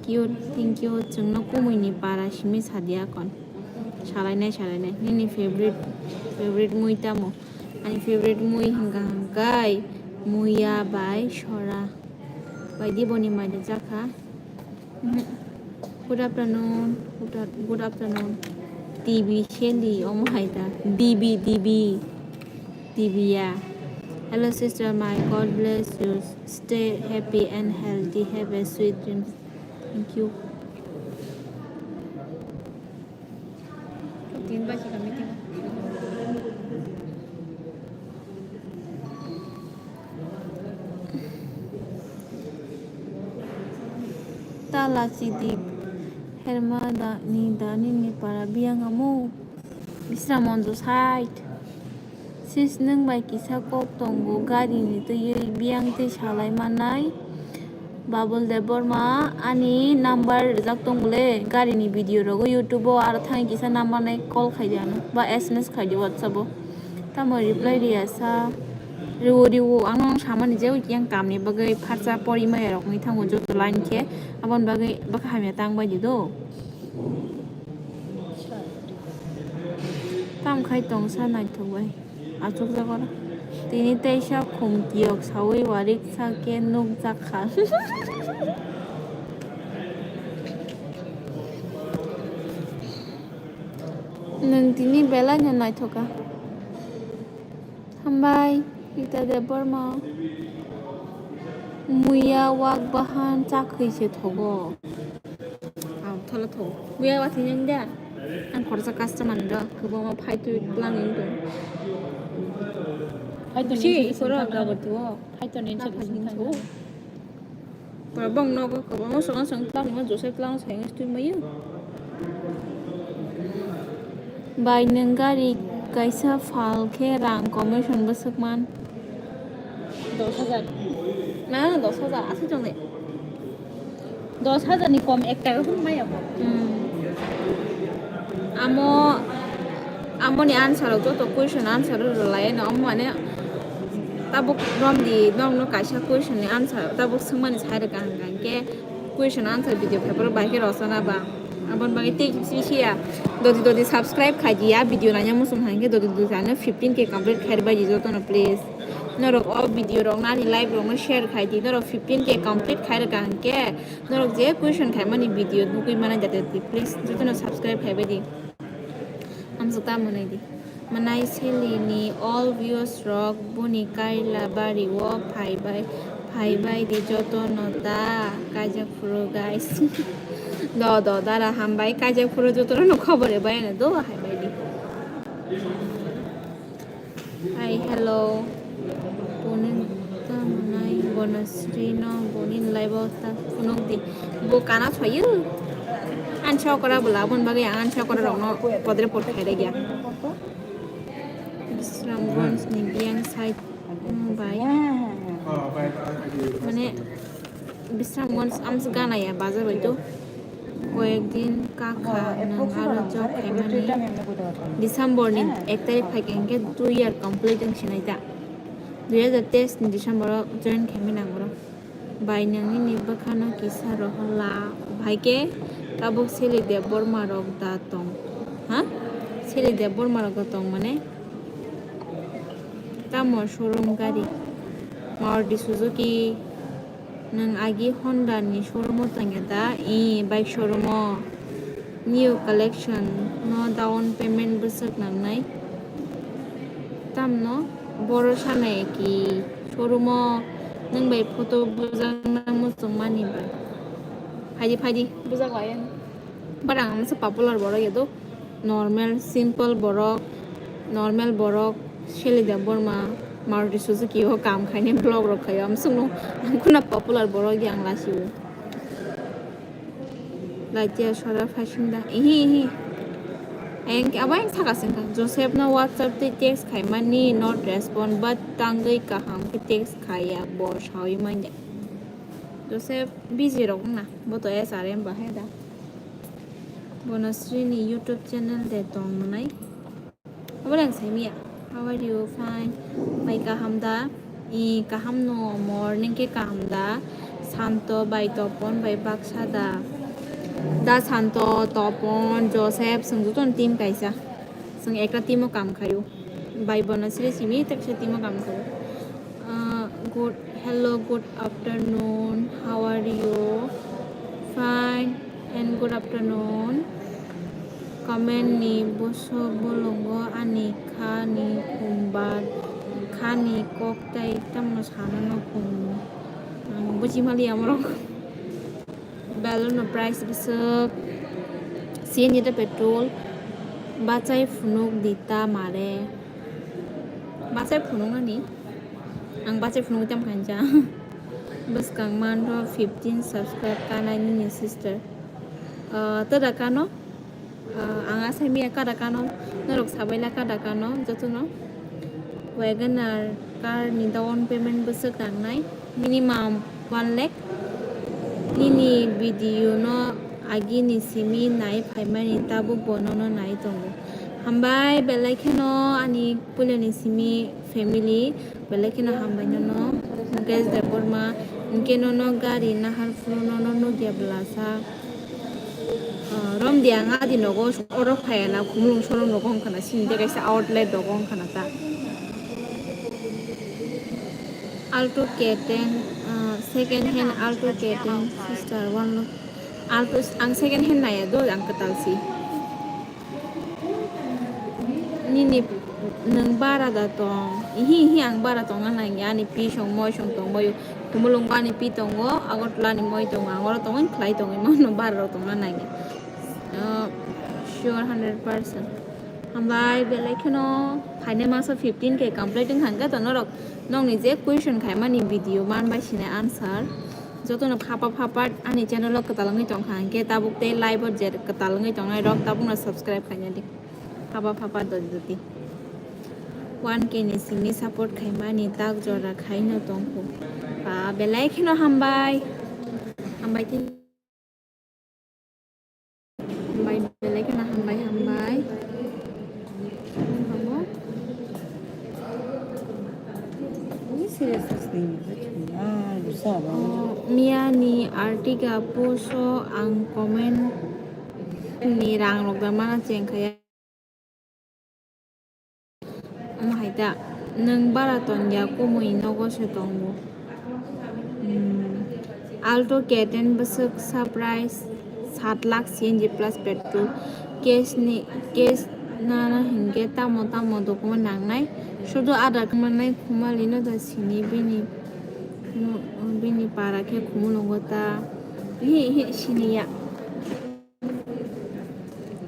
cute, thank you. Chwngno kumui ni para simi sadia kon. Salainai, salainai. Nini favorite, favorite mui tamo? Ani favorite mui hwnkha hwnkhe muya bai sora. Bai di boni maida jakha. Mhm. Good afternoon. Good, good afternoon. T V Shelly, omo hai ta. D B, D B. T V ya. Hello sister, my God bless you. Stay happy and healthy. Have a sweet dreams. Thank you. Tala chidi herma da ni da nini para biyang amo. Bisra monjo side. Sis nwng bai kisa kok tongo gari ni twiwi biyang twi salai manai. Babul Debbarma ani number rijak tong bole gari ni video rogo YouTube o aro thani kisa number nai call khai di ano ba S M S khai di WhatsApp o. Tamo reply riya sa riwo riwo ang nang samani je yang kam ni bagwi pharsa pori maya rok ni thango joto line khe aboni bagwi bwkha hamya tang bai di do. Tam khai tong sa naithok bai. Achukjak oro. Tini teisa khum kiyok sawi warik sa khe nukjak kha. Nwng tini belai no naithok kha. Hambai, Rita Debbarma. Muya wak bahan chakhwi se thogo. Ang thola tho. Buya watwi nang da. Ang khoroksa customer ni do. Kwbangma phaitwi twlang wng tong. Phaitwi si nang si khoro song gabor tuo. Phaitwi nang si song thango. Bong nogo kwbangma song song twlang ma Joseph twlang sai ngai twi mayu. Bai nwng gari kaisa phal khe rang commission bwswk man. Dos hajar. Na, dos hajar aswk tong de. Dos hajar ni kom ek taka phano maya bo. Hmm. Amo, amoni answer rok joto question answer rok rwlai no, omo mane tabuk romdi nokno kaisa question ni answer tabuk swngmani sai rwkha hwnkha hwnkhe question answer video paper bai khe rosana ba. Aboni bagwi tei kisi ya dodi dodi subscribe khai di ya video nanya muchung hwnkhe dodi dodi ano fifteen K complete khai rwbai di jotono please. Norok o video rok nani live rok no share khai di norok fifteen K complete khai rwkha hwnkhe. Norok je question khaimani video nugwi mano jate, please jotono subscribe khaibai di. Amswk ta mwnai di. Mwnai Selini all viewers rok boni Kaila bari o phaibai phaibai di joto no ta kaijak phuru guys. Do do dara hambai kaijak phuru joto no khobor bai no do haibai di. Hi, hello. Bonin ta mwnai Bonasri no bonin live o ta phunuk di. Bo kana soyu. An chokora bula bon bagi an chokora rok no podre pod khai re gya. Bisramganj ni biyang side, hmm, bai. Mane, Bisramganj amsa gana ya bazar bai tu. Koyek din kakha nang aro job khaimani. December ni ek tarik phai khe two year complete wng sinai ta. Dui hazar teis ni December o join khaimani ang oro. Bai nangni ni bwkhano kisa rohorla. Bhai khe tabuk Seli Debbarma rok da tong. Ha? Seli Debbarma rok da tong mane? Tamo showroom gari? Maruti Suzuki. Nwng agi Honda ni showroom o tongya da? Ee, bike showroom o. New collection no down payment bwswk nangnai. Tamno boro sanai ki showroom o nwng bai photo bujakna muchung mani ba. Phaidi, phaidi, bujak lai. But ang masa popular borok ya do. Normal, simple borok, normal borok, Seli Debbarma, Maruti Suzuki o kam khaini vlog rok khaio. Amsukno ang khuna popular borok yang lasiu. Laitia sora phasing da. Ihi, ihi. Ayang ke abo ayang saka sengkha. Joseph no WhatsApp tei text khaimani not respond, but tangwi kaham ke text khaiya bo sawi manya. Joseph busy rok na. Bo to S R M bahai da. Bonasri ni YouTube channel de tong manai. Abo lang sai miya. How are you? Fine. Bai kaham da? I kaham no mor nengke kaham da? Santo bai Topon bai baksa da? Da Santo, Topon, Joseph, sung joto team kaisa. Sung ekta team o kam khayo. Bai Bonasri simi teksa team o kam khayo. Uh, good, hello, good afternoon. How are you? Fine. And good afternoon. Comment ni boso bolongo ani kha ni khumbar, kha ni kok tai tamo sana no khum. Ang buji mali amrok. Balloon no price bwswk. C N G ta petrol. Bachai phunuk dita mare. Bachai phunuk ani. Ang bachai phunuk tam kanja. Bwskang man ro fifteen subscribe kanai nini sister. Ah, tada kano? Ah, ang asai miya kada kano? Norok sabaila kada kano? Jotono. Wagoner car ni down payment bwswk nangnai. Minimum one lakh. Nini video no agi ni simi nai phaimani tabuk bo nono nai tongo. Hambai belai kheno ani puilani simi family belai kheno hambai nono. Mukesh Debbarma, hwnkhe nono gari nahar phuru nono nukya bwlasa. Ah, romdi ang adi nogo oro phaiya na khumulwng showroom rogo wngkha na sini de kaisa outlet rogo wngkha na ta. Alto K ten, ah, second hand Alto K ten sister one lo. Alto ang second hand naya do ang kwtal si. Nini nwng bara da tong? Ihi ihi ang bara tongna nangya ani pi song moi song tongbayo. Khumulwng ani pi tongo, Agartala ni moi tongo, ang oro tongwi khlai tongwi mano bara rok tongna nangya. Ah, sure hundred percent. Hambai belai kheno phainai masa fifteen K complete wngkha hwnkhe to norok nokni je question khaimani video manbai sinai answer. Jotono phapa phapa ani channel o kwtal wngwi tongkha hwnkhe tabuk tei live o je kwtal wngwi tongnai rok tabukno subscribe khaina di. Phapa phapa dodi dodi. One K ni simi support khaimani tak jora khaino tongkhu. Ba belai kheno hambai. Hambai khe. Hambai, belai kheno hambai, hambai. Abo. Ni serious ni. Ah, bisa ba. Oh, miya ni Ertiga post o ang comment ni rang rok da mana cheng khaya. Omo hai da, nwng bara tongya, kumui nogo se tongo. Hmm. Alto K ten bwswk sa price sat lakh C N G plus petrol. Cash ni, cash Nana hinkhe tamo tamo document nangnai? Sudu Aadhaar card manai Khumali no da sini bini, bini para khe Khumulwngo ta. Hi, hi, siniya.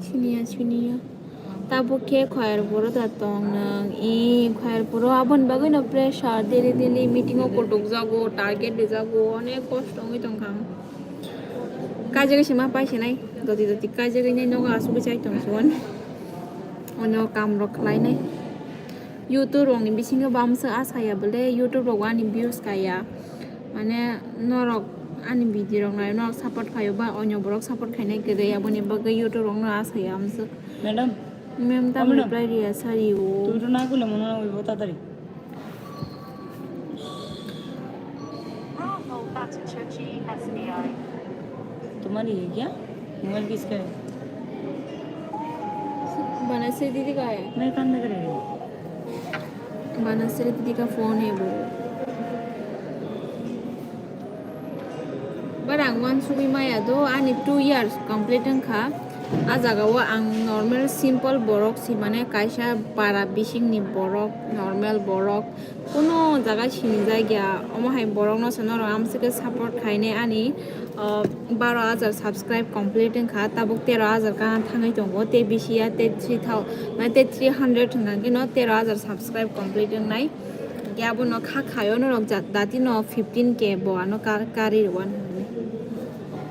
Siniya, siniya. Tabuk khe Khayarpuro da tong nwng. I Khayarpuro aboni bagwi no pressure, daily, daily meeting o kutuk jago, target rijago, onek kosto wngwi tongkha ang. Kaijagwi se ma paisinai, doti doti kaijagwi nai nogo asugwi chai tong suan. Ono kam rok khlainai. YouTube rokni bisingo bamsa asaya bole, YouTube rok ani views kaya. Mane norok ani video rok nai, norok support khayo ba onyo borok support khainai kwrwi, aboni bagwi YouTube rok no asaya amswk. Madam, mem tam reply riya sari o. Twi rwna kule mono na uibo tatari. तुम्हारी है क्या? मोबाइल किसका है? Banasri didi ka hai? मैं काम नहीं करेगी। Banasri didi ka phone hai wo. But ang uansugwi maya do, ani two years complete wngkha. A jaga o ang normal simple borok si, mane kaisa para bisingni borok, normal borok. Kuno jaga sinijakya, omo hai borokno se norok amswkhe support khainai ani, ah, baro hajar subscribe complete wngkha, tabuk tero hajar kana thangwi tongo, tei bisi ya, tei three thousand, mane tei three hundred wngkha khe no tero hajar subscribe complete wngnai. Hwnkhe abono kha khaio norok jat-, datino fifteen K bo ano kar-, kari rw-,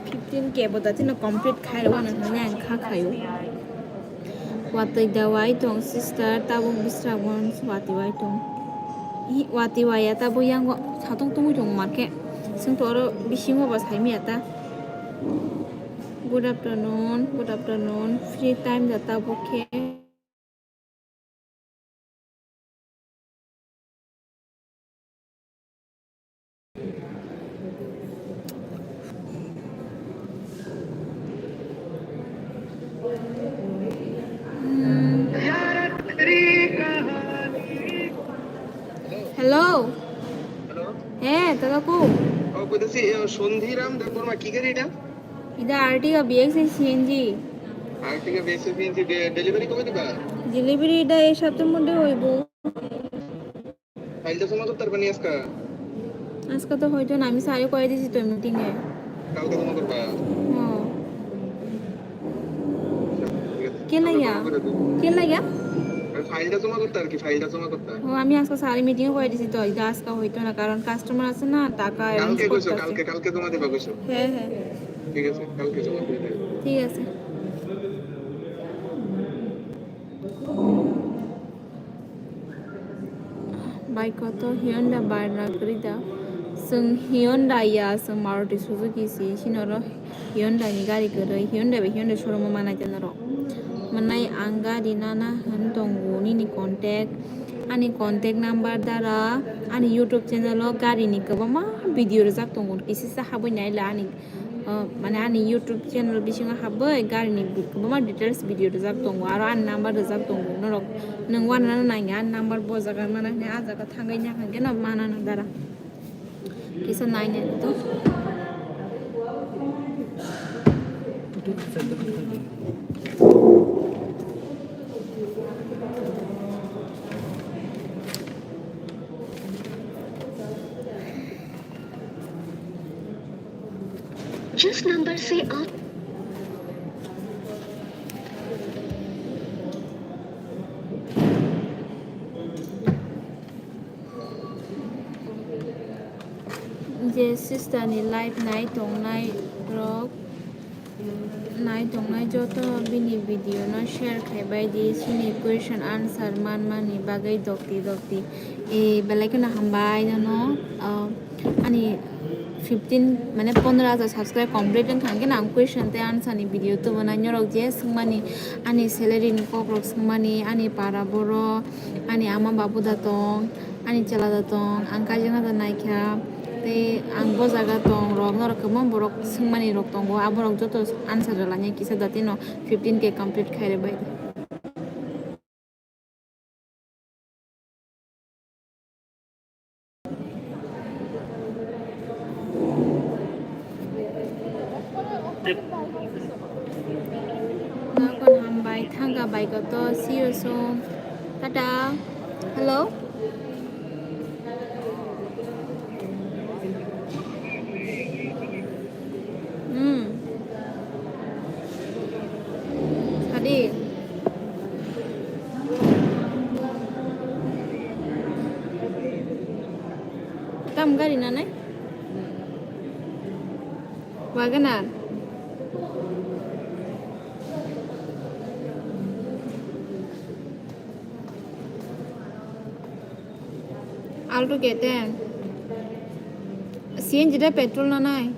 fifteen K bo datino complete khai rw-, ano hinwi ang kha khaio. Watwi da wai tong sister, tabuk Bisramganj watwi wai tong. Hi, watwi wai ya tabuk yang wa-, satung tungwi tong market. Sing to oro bisingo ba saimi ya ta. Good afternoon, good afternoon. Free time da tabuk khe. Hello. Hello. হ্যাঁ, দাদা কো? ও, কইতাছি, এ, সন্ধিরাম দেববর্মা কি গাড়ি এটা? এটা Ertiga BXI CNG. Ertiga BXI CNG day-, delivery কবে দিবা? ডেলিভারি এটা এই সপ্তাহের মধ্যে হইব। ফাইলটা জমা করতে পারবা নি আজকে? আজকে তো হইতো না, আমি স্যারে কয়ে দিছি তো মিটিং এ। কালকে জমা করবা? হ্যাঁ। ঠিক আছে। কে লাগিয়া? জমা করে দিও। কে লাগিয়া? আর ফাইলটা জমা করতে আর কি, ফাইলটা জমা করতে। ও, আমি আজকে স্যারে মিটিং এ কয়ে দিছি তো, এটা আজকে হইতো না, কারণ কাস্টমার আছে না, টাকা অ্যারেঞ্জ কালকে কইছো, করতে আছে। কালকে, কালকে জমা দিবা কইছো। হ্যাঁ, হ্যাঁ। ঠিক আছে, কালকে জমা করে দিও। ঠিক আছে। Bai koto Hyundai bai na kwrwi da. Chwng Hyundai ya, chwng Maruti Suzuki si, sinoro Hyundai ni gari kwrwi, Hyundai bai Hyundai showroom o manai tei norok. Manai ang gari nana hwn tongo, nini contact, ani contact number dara, ani YouTube channel o gari ni kwbangma video rwjak tongo, kisisa habwi naila ani. O, mane ani YouTube channel bisingo habwi garini bi-, kwbangma details video rijak tongo, aro ani number rijak tongo. Norok nwng uanana nangya, ani number bo jaga mana hwnwi, ah jaga thangwi nang hwnkhe no manana dara. Kisa nainai to. जिस नंबर से आप Je sister ni live nai tongnai rok, nai tongnai joto bini video no share khai bai di, chini question answer man mani bagwi dokti dokti. E, belai kheno hambai nono, ah, ani fifteen, mane, pondro hajar subscribe complete wngkha hwnkhe no ang question tei answer ni video tubunai norok je swngmani, ani salary ni kok rok swngmani, ani para boro, ani ama babu da tong, ani chwla da tong, ang kaijakna da naikha, tei ang bo jaga tong rok, norok kwbangma borok swngmani rok tongo, aborok joto answer rwlainai kisa datino fifteen K complete khairwi bai di. Nakon hambai Thangka bike to, see you soon. Tata. Hello. Hmm. Sadi. Tam gari nanai? Wagon R. Alto K ten. C N G da petrol nanai?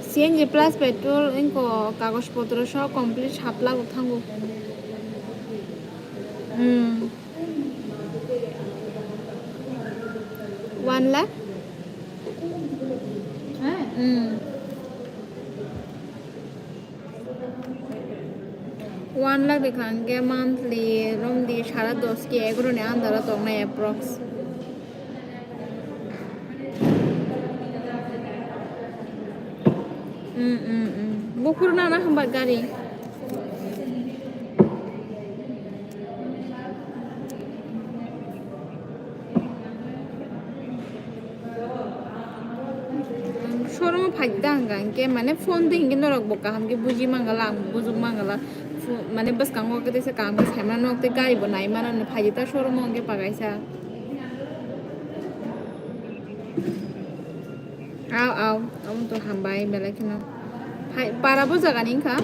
C N G plus petrol, inko kagoj potro so complete sat lakh thango. Hmm. One lakh? Hmm. One lakh de kha hwnkhe monthly romdi sara dos ki egaroh ni under o tongnai approx. Hmm, hmm, hmm. Buphuru nana hwnba gari. Showroom phai da hwnka hwnkhe, mane, phone de hwnkhe norok bo kaham khe buji mangala, ang bujuk mangala. Phu-, mane, bwskango khe teisa kaham khe saimano, tei gari bo nai mano, phai da showroom o hwnkhe pagaisa. Aw, aw, amo to hambai belai kheno. Hai, para bo jaga ni wngkha?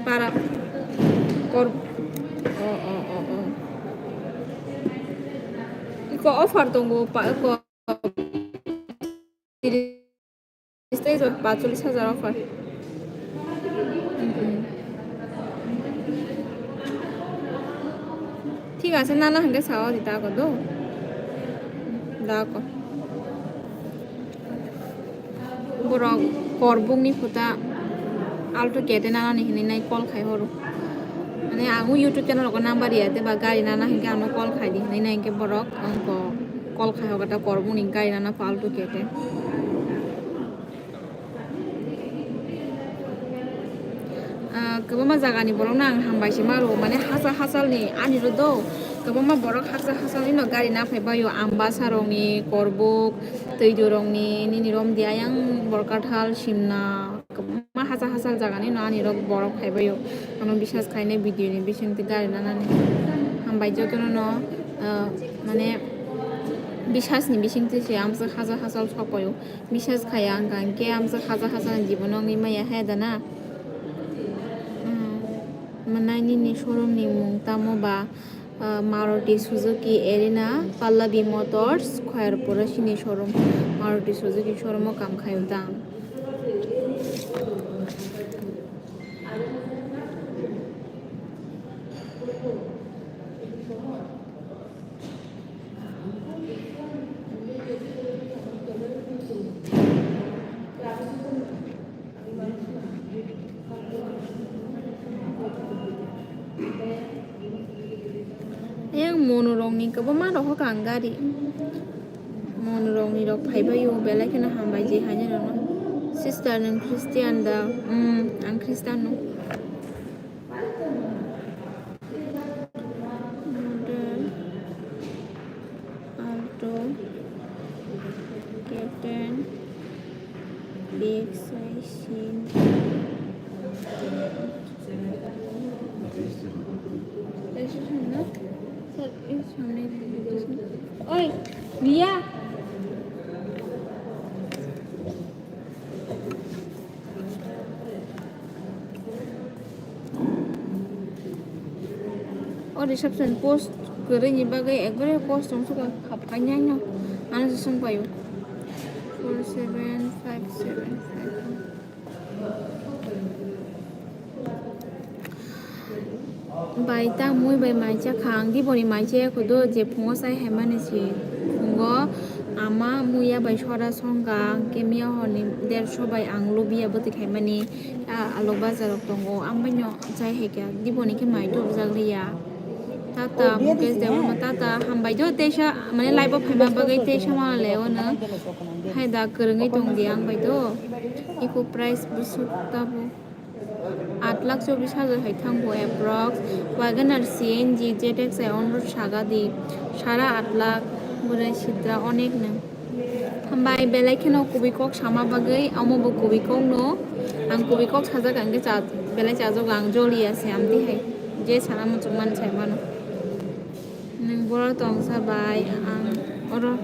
Para kor-, o, o, o, o. Iko offer tongo, pa, iko stage of pachulis hajar offer. Mm, mm. Thik ase, nana hwnkhe sao di dago do. Dago. Borok korbukni phuta Alto K ten nanani hinwi nai call khai horo. Mane ang o YouTube channel rogo number ya, tei ba gari nana hwnkhe ano call khai di hinwi nai hwnkhe borok ang ko call khai hogo ta korbukni gari nana pho Alto K ten. Ah, kwbangma jagani borokno ang hambai se ma rwo, mane hachal hachalni ani rw do, kwbangma borok hachal hachalni no gari na phai baio, Ambasa rokni, Korbuk, Twidurokni, nini romdi ayang Borkathal, Simna, kwbangma hachal hachal jagani no ani rok borok phai baio, ano bisas khainai video ni bisingtwi gari nanani. Hambai jotono no, ah, mane bisasni bisingtwi se amswk hachal hachal sok paio. Bisas khaya wngkha hwnkhe amsa haja haja ni jibono wngwi maya hai da na? Hmm. Mwnai nini showroom ni mung tamo ba? Ah, Maruti Suzuki Erina, Pallavi Motors, Khayarpura sini showroom. Maruti Suzuki showroom o kam khaio da. Ayang mono rokni kwbangma rohor ka ang gari. Mono rokni rok phai bai o, belai kheno hambai je haino rokno. Sister, nwng Christian da? Hmm, ang Christian no. Model Alto, K ten, B X I C. Registration na? Sir, এই সামনে registration. ওই, Riya. O reception post kwrwini bagwi ekbare post rok sukha, khapkhainai no ano se sungpaio. Four seven five seven five. Bai ta mui bai mai cha kha ang, diboni mai cha ya kho do, je phungo chai hai mani si phungo ama muya bai sora songkha, hwnkhe miya horni derso bai ang lubiya bwtwi khaimani, a alok bazar rok tongo, ang bai no chai hai kha, diboni khe mai tubujak liya. Tata, Mukesh Debbarma, tata, hambai do, teisa, mane live o phaima bagwi teisa ma le o no. Hai da kwrwngwi tong di ang bai do. Iko price busuk tabo. Aat lakh chobbish hajar hai thango approx. WagonR, C N G, Z X I on road saga di. Sara aat lakh, bwrwi sitra onek nang. Hambai belai kheno kubui kok sama bagwi, omo bo kubui kok no. Ang kubui kok sajak ang khe cha-, belai chajak ang joli ase amtwi hai. Je sana muchung man sai mano. Nwng boro tongsa bai ang oro,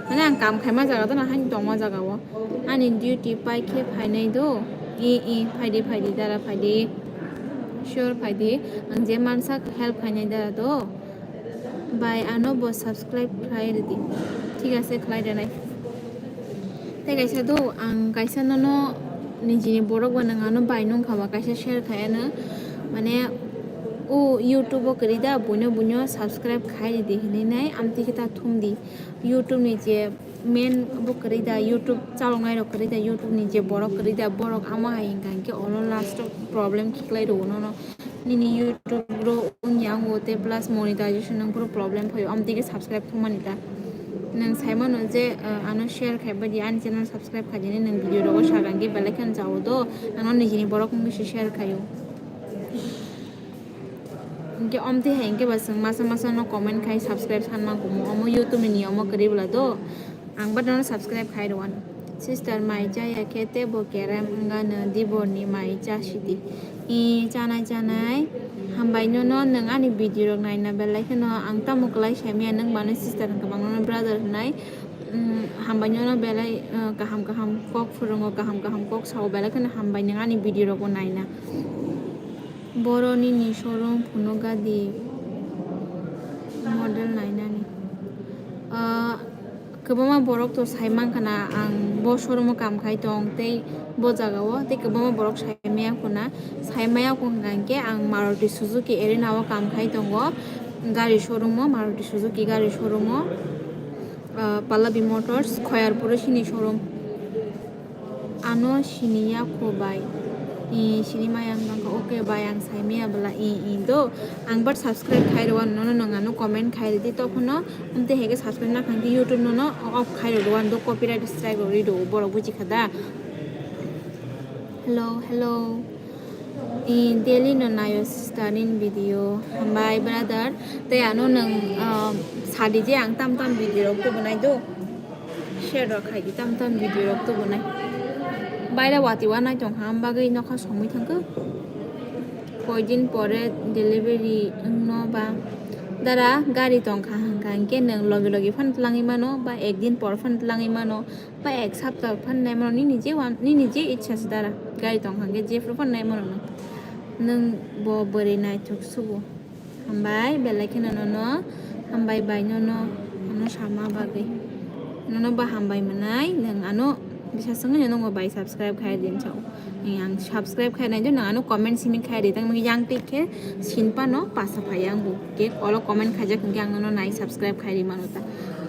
mane ang kam khaima jaga to na haino tongma jaga o. Ani duty pai khe phainai do. I, i, phaidi, phaidi, dara phaidi. Sure phaidi. Ang je mansa help khainai dara do. Bai ano bo subscribe khlai rwdi. Thik ase, khlai rwnai. Tei kaisa do, ang kaisa nono nijini borok ba nwng ano bai nung kha ba kaisa share khai ano. Mane o YouTube o kwrwi da, buino buino subscribe khai rwdi hinwi nai amtwi khe ta thumdi. YouTube ni je main bo kwrwi da, YouTube chaloknai rok kwrwi da, YouTube ni je borok kwrwi da, borok amo hai hwnkha hinkhe olo last o problem khiklai rwo nono. Nini YouTube bro wngya wngo tei plus monetization nang phuru problem phaio, amtwi khe subscribe thumani ta. Nang sai mano je, uh, ano share khai badi ani channel subscribe khai dini, nang video rogo sagang khe belai kheno jao do, ano nijini borok wngwi se share khaio. Hinkhe omtwi hai hinkhe ba chwng masa masa no comment khai subscribe sanma kumu, omo YouTube ni niyomo kwrwi bwla do. Ang badano subscribe khai rwano. Sister mai chaya khe tebo kerem wngano diborni mai chasidi. I chanai chanai. Hambai nono nwng ani video rok naina belai kheno ang tamo kwlai saimaya nwng bano sister hwnkha bang nono brother hwnai. Mm, hambai nono belai, uh, kaham kaham kok phwrwngo, kaham kaham kok sao, belai kheno hambai nwng ani video rokbo naina. Boro nini showroom phunukgadi model nainani. Ah, kwbangma borok to sai mankha na ang bo showroom o kam khai tong tei bo jaga o tei kwbangma borok sai maya khuna. Sai maya khun hwnkha hinkhe ang Maruti Suzuki Arena o kam khai tongo, gari showroom o, Maruti Suzuki gari showroom o, ah, Pallavi Motors, Khoyarpuro sini showroom. Ano siniya kho bai. I, sini maya wngkha, okay bai, ang sai maya bwla, i, i, do. Ang bar subscribe khai rwano, nono nwng ano comment khai rwdi, tokhono, amtwi hai khe subscribe na khankhe YouTube nono off khai rwdi, do copyright strike rwdi do, borok buji kha da. Hello, hello. I, daily no nayo sister nini video. Hambai brother. Tei ano nwng, ah, sadi je ang tam tam video rok tubunai do. Share rok khai di tam tam video rok tubunai. Baira wati wanai tong ham bagwi nokha songwi thangkhe. Koidin pore delivery wngno ba. Dara gari tong kha hwnkha hinkhe nwng logi logi phan tlangwi mano ba ekdin por phan tlangwi mano. Ba ek sapta phan nai mano nini je wan, nini je ichha se dara. Gari tong hangke jephru phan nai mano nang. Nwng bo bwrwi naithok sugo. Hambai belai kheno nono, hambai bai nono, ano sama bagwi. Nono ba hambai mwnai, nwng ano bisa swngwi nono bai subscribe khai din chao. Ang subscribe khai nai do, nwng ano comment simi khai di, tang yang tik khe sin pano pasa phai yang bo. Ke olo comment khaijak hwnkhe ang nono nai subscribe khai ri mano ta.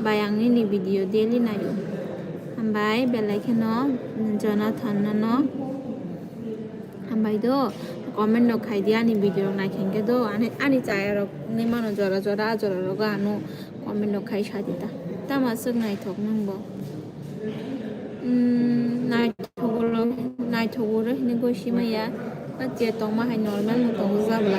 Bai ang nini video daily naio. Hambai belai kheno Jonathan nono. Hambai do comment rok khai di ani video rok nai khe do ani, ani chaya rok wngwi mano jora jora a jora rogo ano comment rok khai sa di ta. Tama swk naithok nwng bo. Hmm, naithok oro, naithok oro hinwi goi sima ya. A che tongma hai normal no tongo jabla.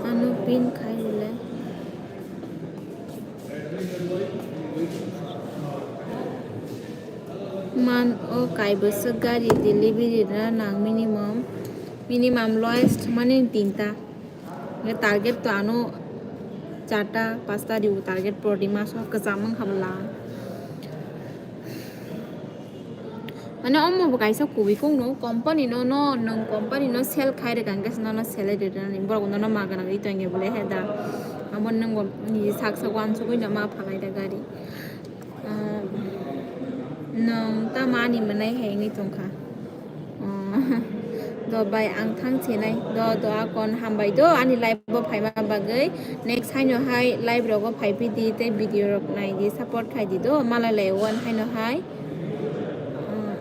Ano pin khai le. Man o kai bwswk gari delivery na nang minimum, minimum lowest mani tinta. Nge target to ano charta, pasta riu target pro di maso kwcham wng kha bwla. Mane omo bo kaisa kubui kok no company no, no nwng company no sell khai rwkha hwnkhe se nono salary rwnani borok nono magana ri tongya bole he da. Abo nwng bo niji sak sak uansugui no ma phalai da gari. Ah, nwng tamo ani mwnai hai wngwi tongkha. Ah, do bai ang thang chinai do, do akon hambai do ani live bo phaima bagwi. Next haino hai live rogo phai phi di tei video rok nai di, support khai di do, malai lai o ani haino hai. Ah,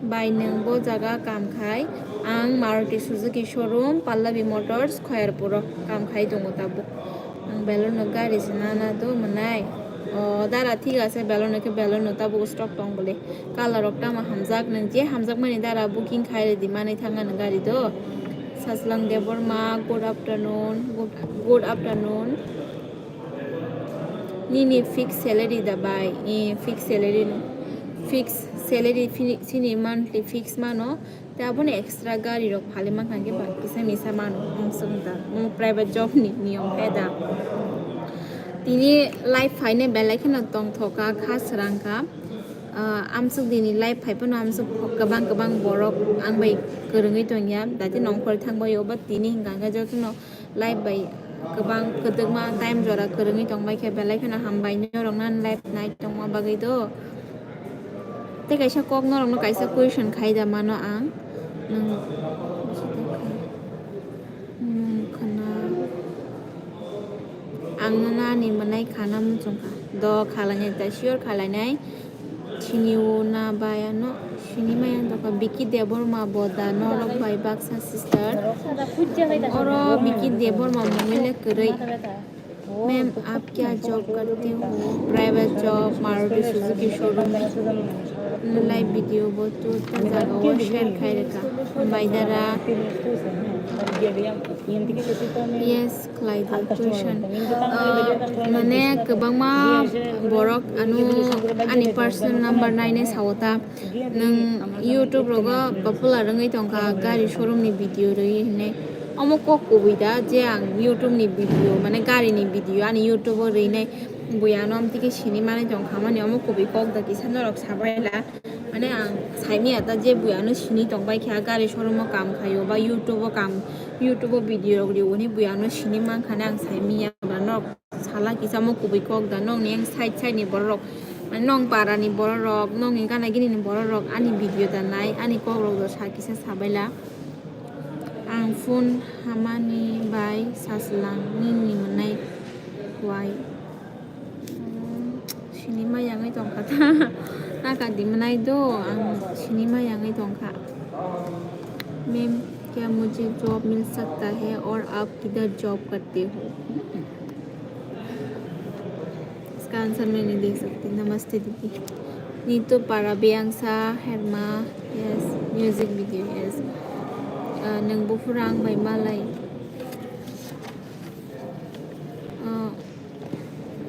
bai nwng bo jaga kam khai, Ang Maruti Suzuki showroom, Pallavi Motors, Khoyarpuro kam khai tongo tabuk. Ang Baleno gari se nana do mwnai. O dara thik ase, Baleno khe Baleno tabuk stock tong bole. Colour rok tamo hamjak, nwng je hamjakmani dara booking khai rwdi manwi thangna nwng gari do. Saslang Debbarma, good afternoon, good, good afternoon. Nini fix salary da bai? Eh, fix salary no. Fix salary fini-, sini monthly fix mano. Te abono extra gari rok phali mankha khe ba kisa misa mano. Ang swng da. Mo private job ni niyom hai da. Tini live phaine belai kheno tongthoka kha srangkha. Ah, amsuk dini live phai phano amsuk kwbang kwbang borok ang bai kwrwngwi tongya. Dati nongkhor thangbai obo tini hingkha khe jotono live bai kwbang kwdwkma time jora kwrwngwi tongbai khe belai kheno hambai norokno live nai tongma bagwi do. Tei kaisa kok norokno kaisa question khai da mano ang. Nwng, nwng khna, ang nono ani mwnai khana muchungkha. Do khalainai ta sure khalainai. Sini o na bai ano sini maya doka Biki Debbarma bo da norok bai baksa sister. Oro Biki Debbarma mungwi le kwrwi. Ma'am, aap kya job karte ho? Private job, Maruti Suzuki showroom. Live video bo tu ta jaga o share khai rwkha. Hambai dara. Yes, khlai di question. Ah, mane kwbangma borok ano ani personal number naine sao ta. Nwng YouTube rogo popular wngwi tongkha gari showroom ni video rwi hinwi. Omo kok kubui da je ang YouTube ni video, mane gari ni video ani YouTube o rwi nai bui ano amtwi khe sini manwi tongkha mani omo kubui kok da kisa norok sabaila. Mane ang saimanya ta je bui ano sini tongbai kha gari showroom o kam khaio ba YouTube o kam, YouTube o video rok rwi hwnwi bui ano sini mankha ne ang saimanya ba norok sala kisa mo kubui kok da nokni yang side side ni borok rok, mane nong para ni borok rok, nokni gana gini ni borok rok ani video da nai ani kok rok do sa kisa sabaila. Ang phone hamani bai saslang nini mwnai kwai. Hmm, sinima yangwi tongkha ta. Naka di mwnai do, ang sinima yangwi tongkha. Ma'am, kya mujhe job mil sakta hai aur aap kidhar job karte ho? Iska answer maine de sakti. Namaste didi. Nito para biyangsa herma. Yes, music video, yes. Ah, nwng buphuru ang bai malai. Ah,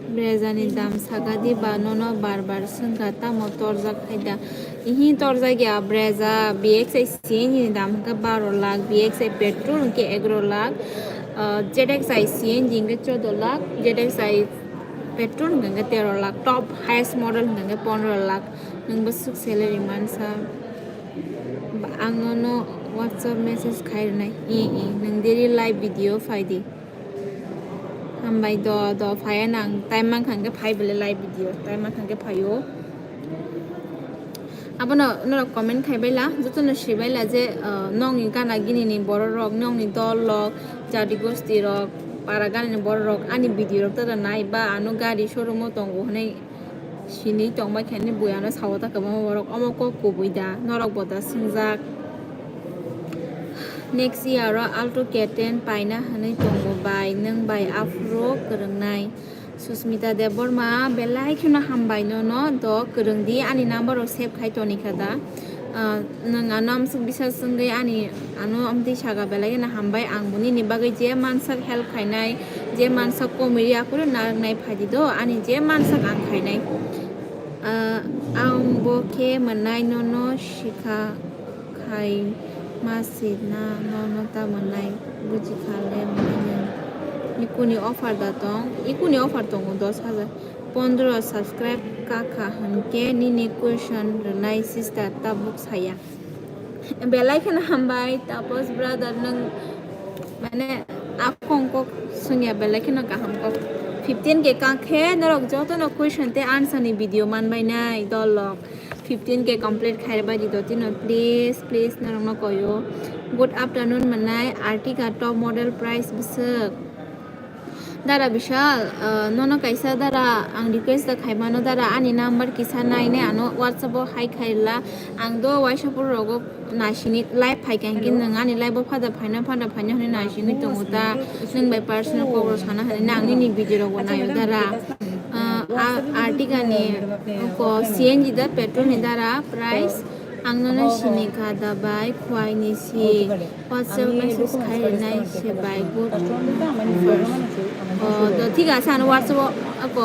Brezani dam saka di ba nono bar bar swngkha tamo torjak hai da? Ihi torjak ya Breza, B X I C N G ni dam hwnkhe baro lakh, B X I petrol hwnkhe egaro lakh, ah, Z X I C N G hwnkhe chodo lakh, Z X I petrol hwnkhe tero lakh, top highest model hwnkhe pondro lakh. Nwng bwswk salary mansa? Ba-, ang nono WhatsApp message khai rwnai. I, i, nwng daily live video phai di. Hambai do, do, phai nang time mankha hwnkhe phai bole live video, time mankha hwnkhe phaio. Abono norok comment khai baila, jotono si baila je, ah, nokni gana gini ni borok rok, nokni dol rok, jadi gosti rok, para gana ni borok rok ani video rok tada nai ba ano gari showroom o tongo hwnwi sini tongbai khe ani bui ano sao ta kwbangma borok omo kok kubui da norok bo da swngjak. Next year o Alto K ten paina hwnwi tongo bai nwng bai aphuru kwrwngnai. Susmita Debbarma, belai kheno hambai nono, do kwrwng di, ani number rok save khai toni kha da? Ah, nwng ano amsuk bisas wngwi ani ano amtwi saka belai kheno hambai, ang bo nini bagwi je mansak help khainai, je mansak komiri aphuru narwknai phai di do, ani je mansak ang khainai. Ah, ang bo khe mwnai nono sikha khai ma se na nono ta mwnai buji kha le mwnai nwng. Ikuni offer da tong, ikuni offer tongo dos hajar. Pondro subscribe kakha hwnkhe nini question rwnai sister tabuk saya. Belai kheno hambai Tapos brother nwng mane aphong kok swngya belai kheno kaham kok. Fifteen K kakhe norok jotono question tei answer ni video manbai nai dol rok. Fifteen K complete khai bai di dotino please, please norokno koyo. Good afternoon mwnai Ertiga top model price bwswk. Dara Bishal, uh, nono kaisa dara ang request da khaimano dara, ani number kisa nai ne ano WhatsApp o hai khaila. Ang do waisa pur rogo nasini live phai kha hingke nwng ani live o phada phaina phada phaina hwnwi nasini tongo ta, nwng bai personal kok rok sana hwnwi nang nini video rogo naio dara. Uh, a-, artiga ni ko C N G da petrol ni dara price ang nono sini kha da bai khwai ni si. WhatsApp message khai rinai se bai good first. Oh, to thik ase, ano WhatsApp o ako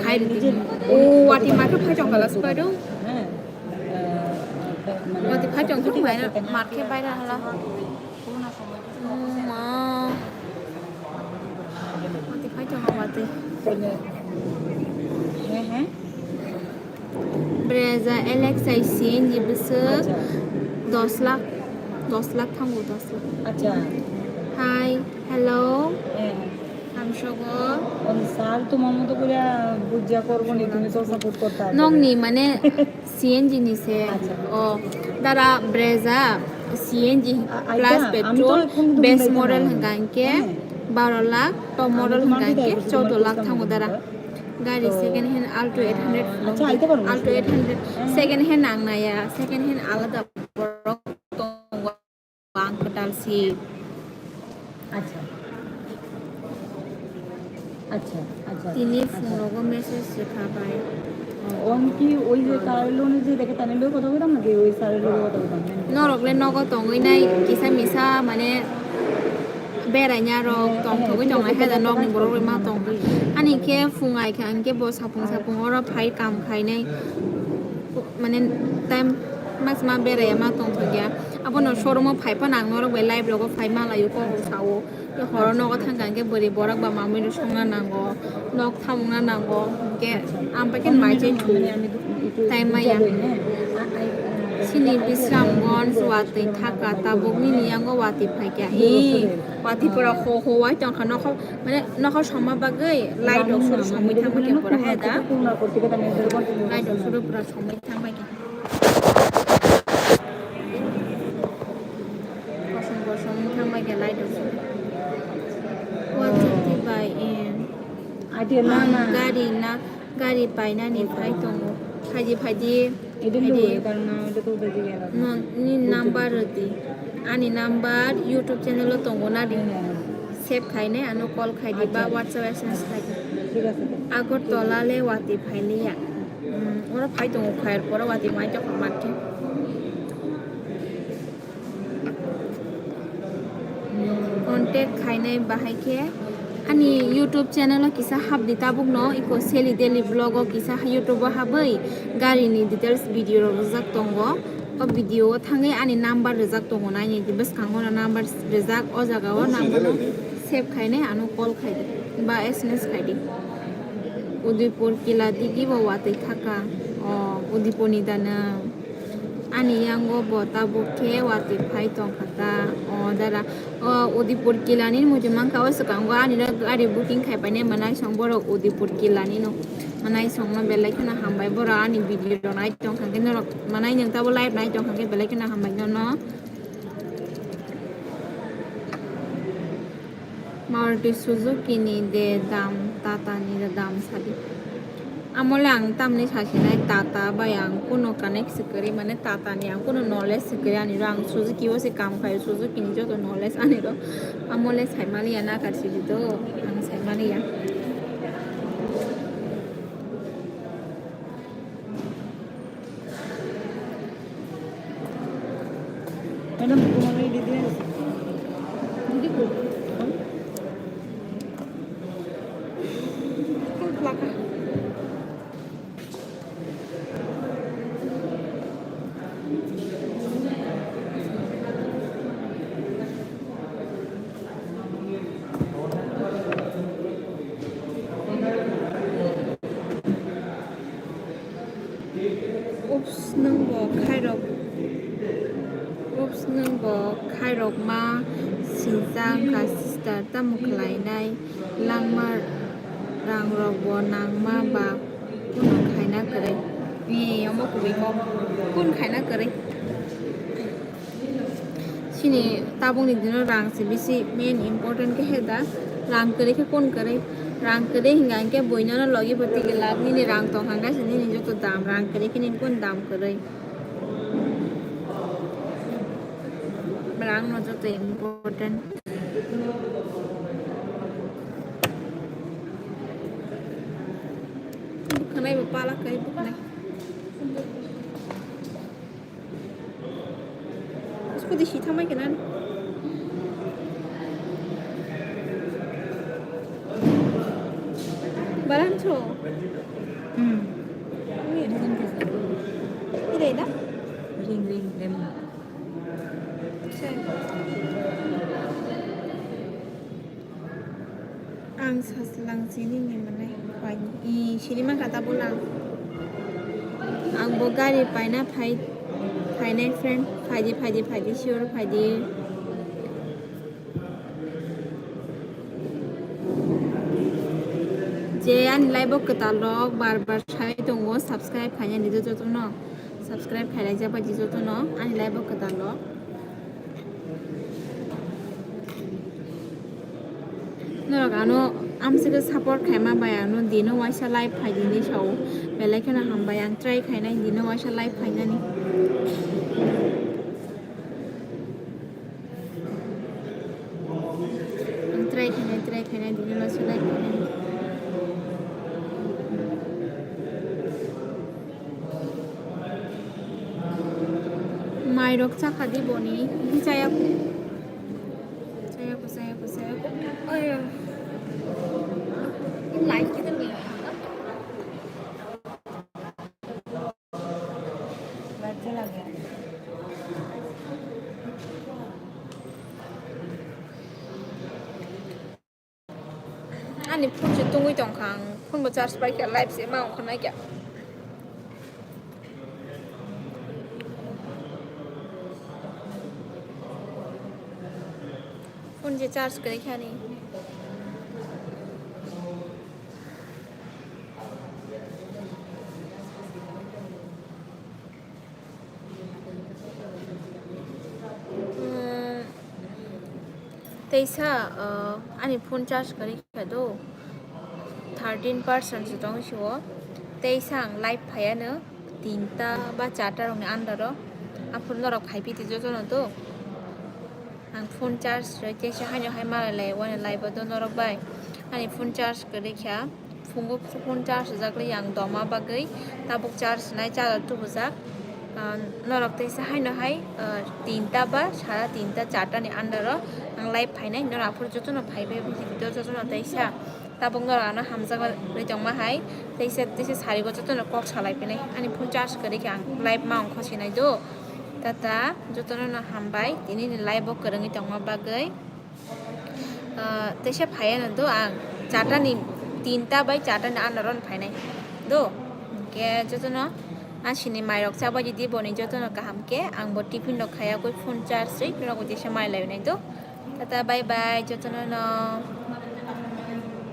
khai ridi. O, wati ma khe phai chong kala supai do. Wati phai chong thung bai na, ma khe bai na hala. Oh, ma. Wati phai chong wati. Breza Alex I C N G bwswk dos lakh, dos lakh thango, dos lakh. Acha. Hi, hello. Eh. Hamsogo. Onsal, তোমার মতো করে বুঝা করবো নি, তুমি তো সাপোর্ট করতে পারবে। Nokni mane C N G ni se. Acha. O, dara Breza C N G plus petrol base model hwnka hwnkhe baro lakh, top model hwnka hwnkhe choudo lakh thango dara. Gari second hand Alto eight hundred, Alto eight hundred second hand ang naya, second hand alada borok tongo, ang kwtal si. Acha. Acha, acha. Tini phone rogo message rwkha bai. On ki oi je car loan je deke tani loi kotha hoitam naki oi sir loi kotha hoitam? Norok le nogo tongwi nai kisa misa mane beraina rok tongthogwi tongnai khe da nokni borok rok ma tongthok. Ani khe phung ai kha hwnkhe bo sapung sapung oro phai kam khainai. Mane time mas ma beraiya ma tongthokya. Abono showroom o phai phano ang norok bai live rogo phai malaio kok rok sao. Horo nogo thangkha hwnkhe bwrwi borok ba mamui rok songna nango, nok thamungna nango, hwnkhe ang bai khe mai chai thu time maya. Chini Bisramganj watwi thaka tabuk nini yango watwi phaikha. Ee, watwi pura ho ho wai tongkha nokho, mane nokho songma bagwi light rok suru songwi thangma khe pura hai da. Light rok suru pura songwi thangbai kha. Kosong kosong wngthang bai khe light rok se. One thirty by, eh, gari na, gari painani phai tongo. Phaidi, phaidi, phaidi. Nini number rwdi. Ani number YouTube channel o tongo nadi. Save khainai ano call khaidi ba WhatsApp S M S khaidi. Agartala le watwi phailiya. Hmm, oro phai tongo, khair pora watwi mai tongkha mankhe. Contact khainai bahai khe ani YouTube channel o kisa habdi tabukno, iko Seli Daily Vlog o kisa YouTube o habwi gari ni details video rok rijak tongo. O video o thangwi ani number rijak tongo, naini bwskango no number rijak, o jaga o number no save khainai ano call khaidi ba S M S khaidi. Udaipur kila digi bo watwi thaka. O, Udaipur ni da nwng? Ani yango bo tabuk khe watwi phai tongkha ta. O, dara. O, Udaipur kila ni muchung mankha, o swkango ani no gari booking khai painai, mwnaisong borok Udaipur kila ni no. Mwnaisong no belai kheno hambai, borok ani video rok nai tongkha khe norok, mwnai nwng tabo live nai tongkha khe belai kheno hambai nono. Maruti Suzuki ni de dam, Tata ni de dam sadi. Amole ang tamni sasinai Tata bai ang kuno connect se kwrwi, mane Tata ni ang kuno knowledge se kwrwi, ani ro ang Suzuki o se kam khai, Suzuki ni joto knowledge ani ro. Amole saimaliya nakar sidi do, ang saimaliya. Madam, তোমার এই দিদি আছে। দিদি কই? কোন প্লাকা? Ups, nwng bo khairok, ups, nwng bo khairokma sinsa wngkha sister, tamo khlainai langma rangrok bo nangma ba kunu khaina kwrwi. Ni omo kubui kok kun khaina kwrwi. Chini tabukni dino rang se bisi main important khe he da, rang kwrwi khe kun kwrwi, Rang kwrwi hingka hingke buino no logi bo tigi lak nini rang tong hangka se nini joto dam rang kwrwi khe nini kun dam kwrwi. Rang no joto important. Bwkhanai bo palak kai bwkhanai. Scooty si thamai kena. Baran cho. Hmm. Ini dah. Ring ring dem. Ang saslang sini ni mane. I sini mah kata bolang. Ang bo gari paina phai phainai friend phaidi phaidi phaidi sure phaidi. Je ani live o kwtal rok bar bar sai tongo subscribe khainani joto no subscribe khailai jak bai joto no ani live o kwtal rok. Norok ano amswkhe support khaima bai ano dino waisa live phaidi hinwi sao. Belai kheno hambai ang try khainai dino waisa live phainani. Ang try khainai try khainai dino waisa live phainani. Mairok chakha di boni, chaya. Chaya ko, chaya ko, chaya ko. Ayo. Light kita ni. Light jala gaya. Ani phone se tungwi tongkha ang, phone bo charge pai kha, live se ma ongkha nai kha. Phone se charge kwrwi kha ni. Teisa, ani phone charge kwrwi kha do, thirteen percent se tong sio. Teisa ang live phaiya no tinta ba charta rokni under o. Aphuru norok phaipi twi jotono do. Ang phone charge rwi teisa haino hai malai lai wani live o do norok bai. Ani phone charge kwrwi kha. Phungo phone charge rijak le yang doma bagwi tabuk charge nai charger tubujak. Ah, norok teisa haino hai, ah, tinta ba sara tinta charta ni under o ang live phainai, norok aphuru jotono phaibai video jotono teisa tabuk norok ano hamjak bai tongma hai teisa teisa sarigo jotono kok salai phinai ani phone charge kwrwi khe ang live ma ongkha sinai do. Tata jotono no hambai tini ni live o kwrwngwi tongma bagwi. Ah, teisa phaiya no do ang charta ni tinta bai charta ni under o phainai do. Hingke jotono asini mairok chabai di boni jotono kaham ke ang bo tiffin rok khaya koi phone charge ri phone rok teisa mai lai nai do. Tata bye bye jotono no.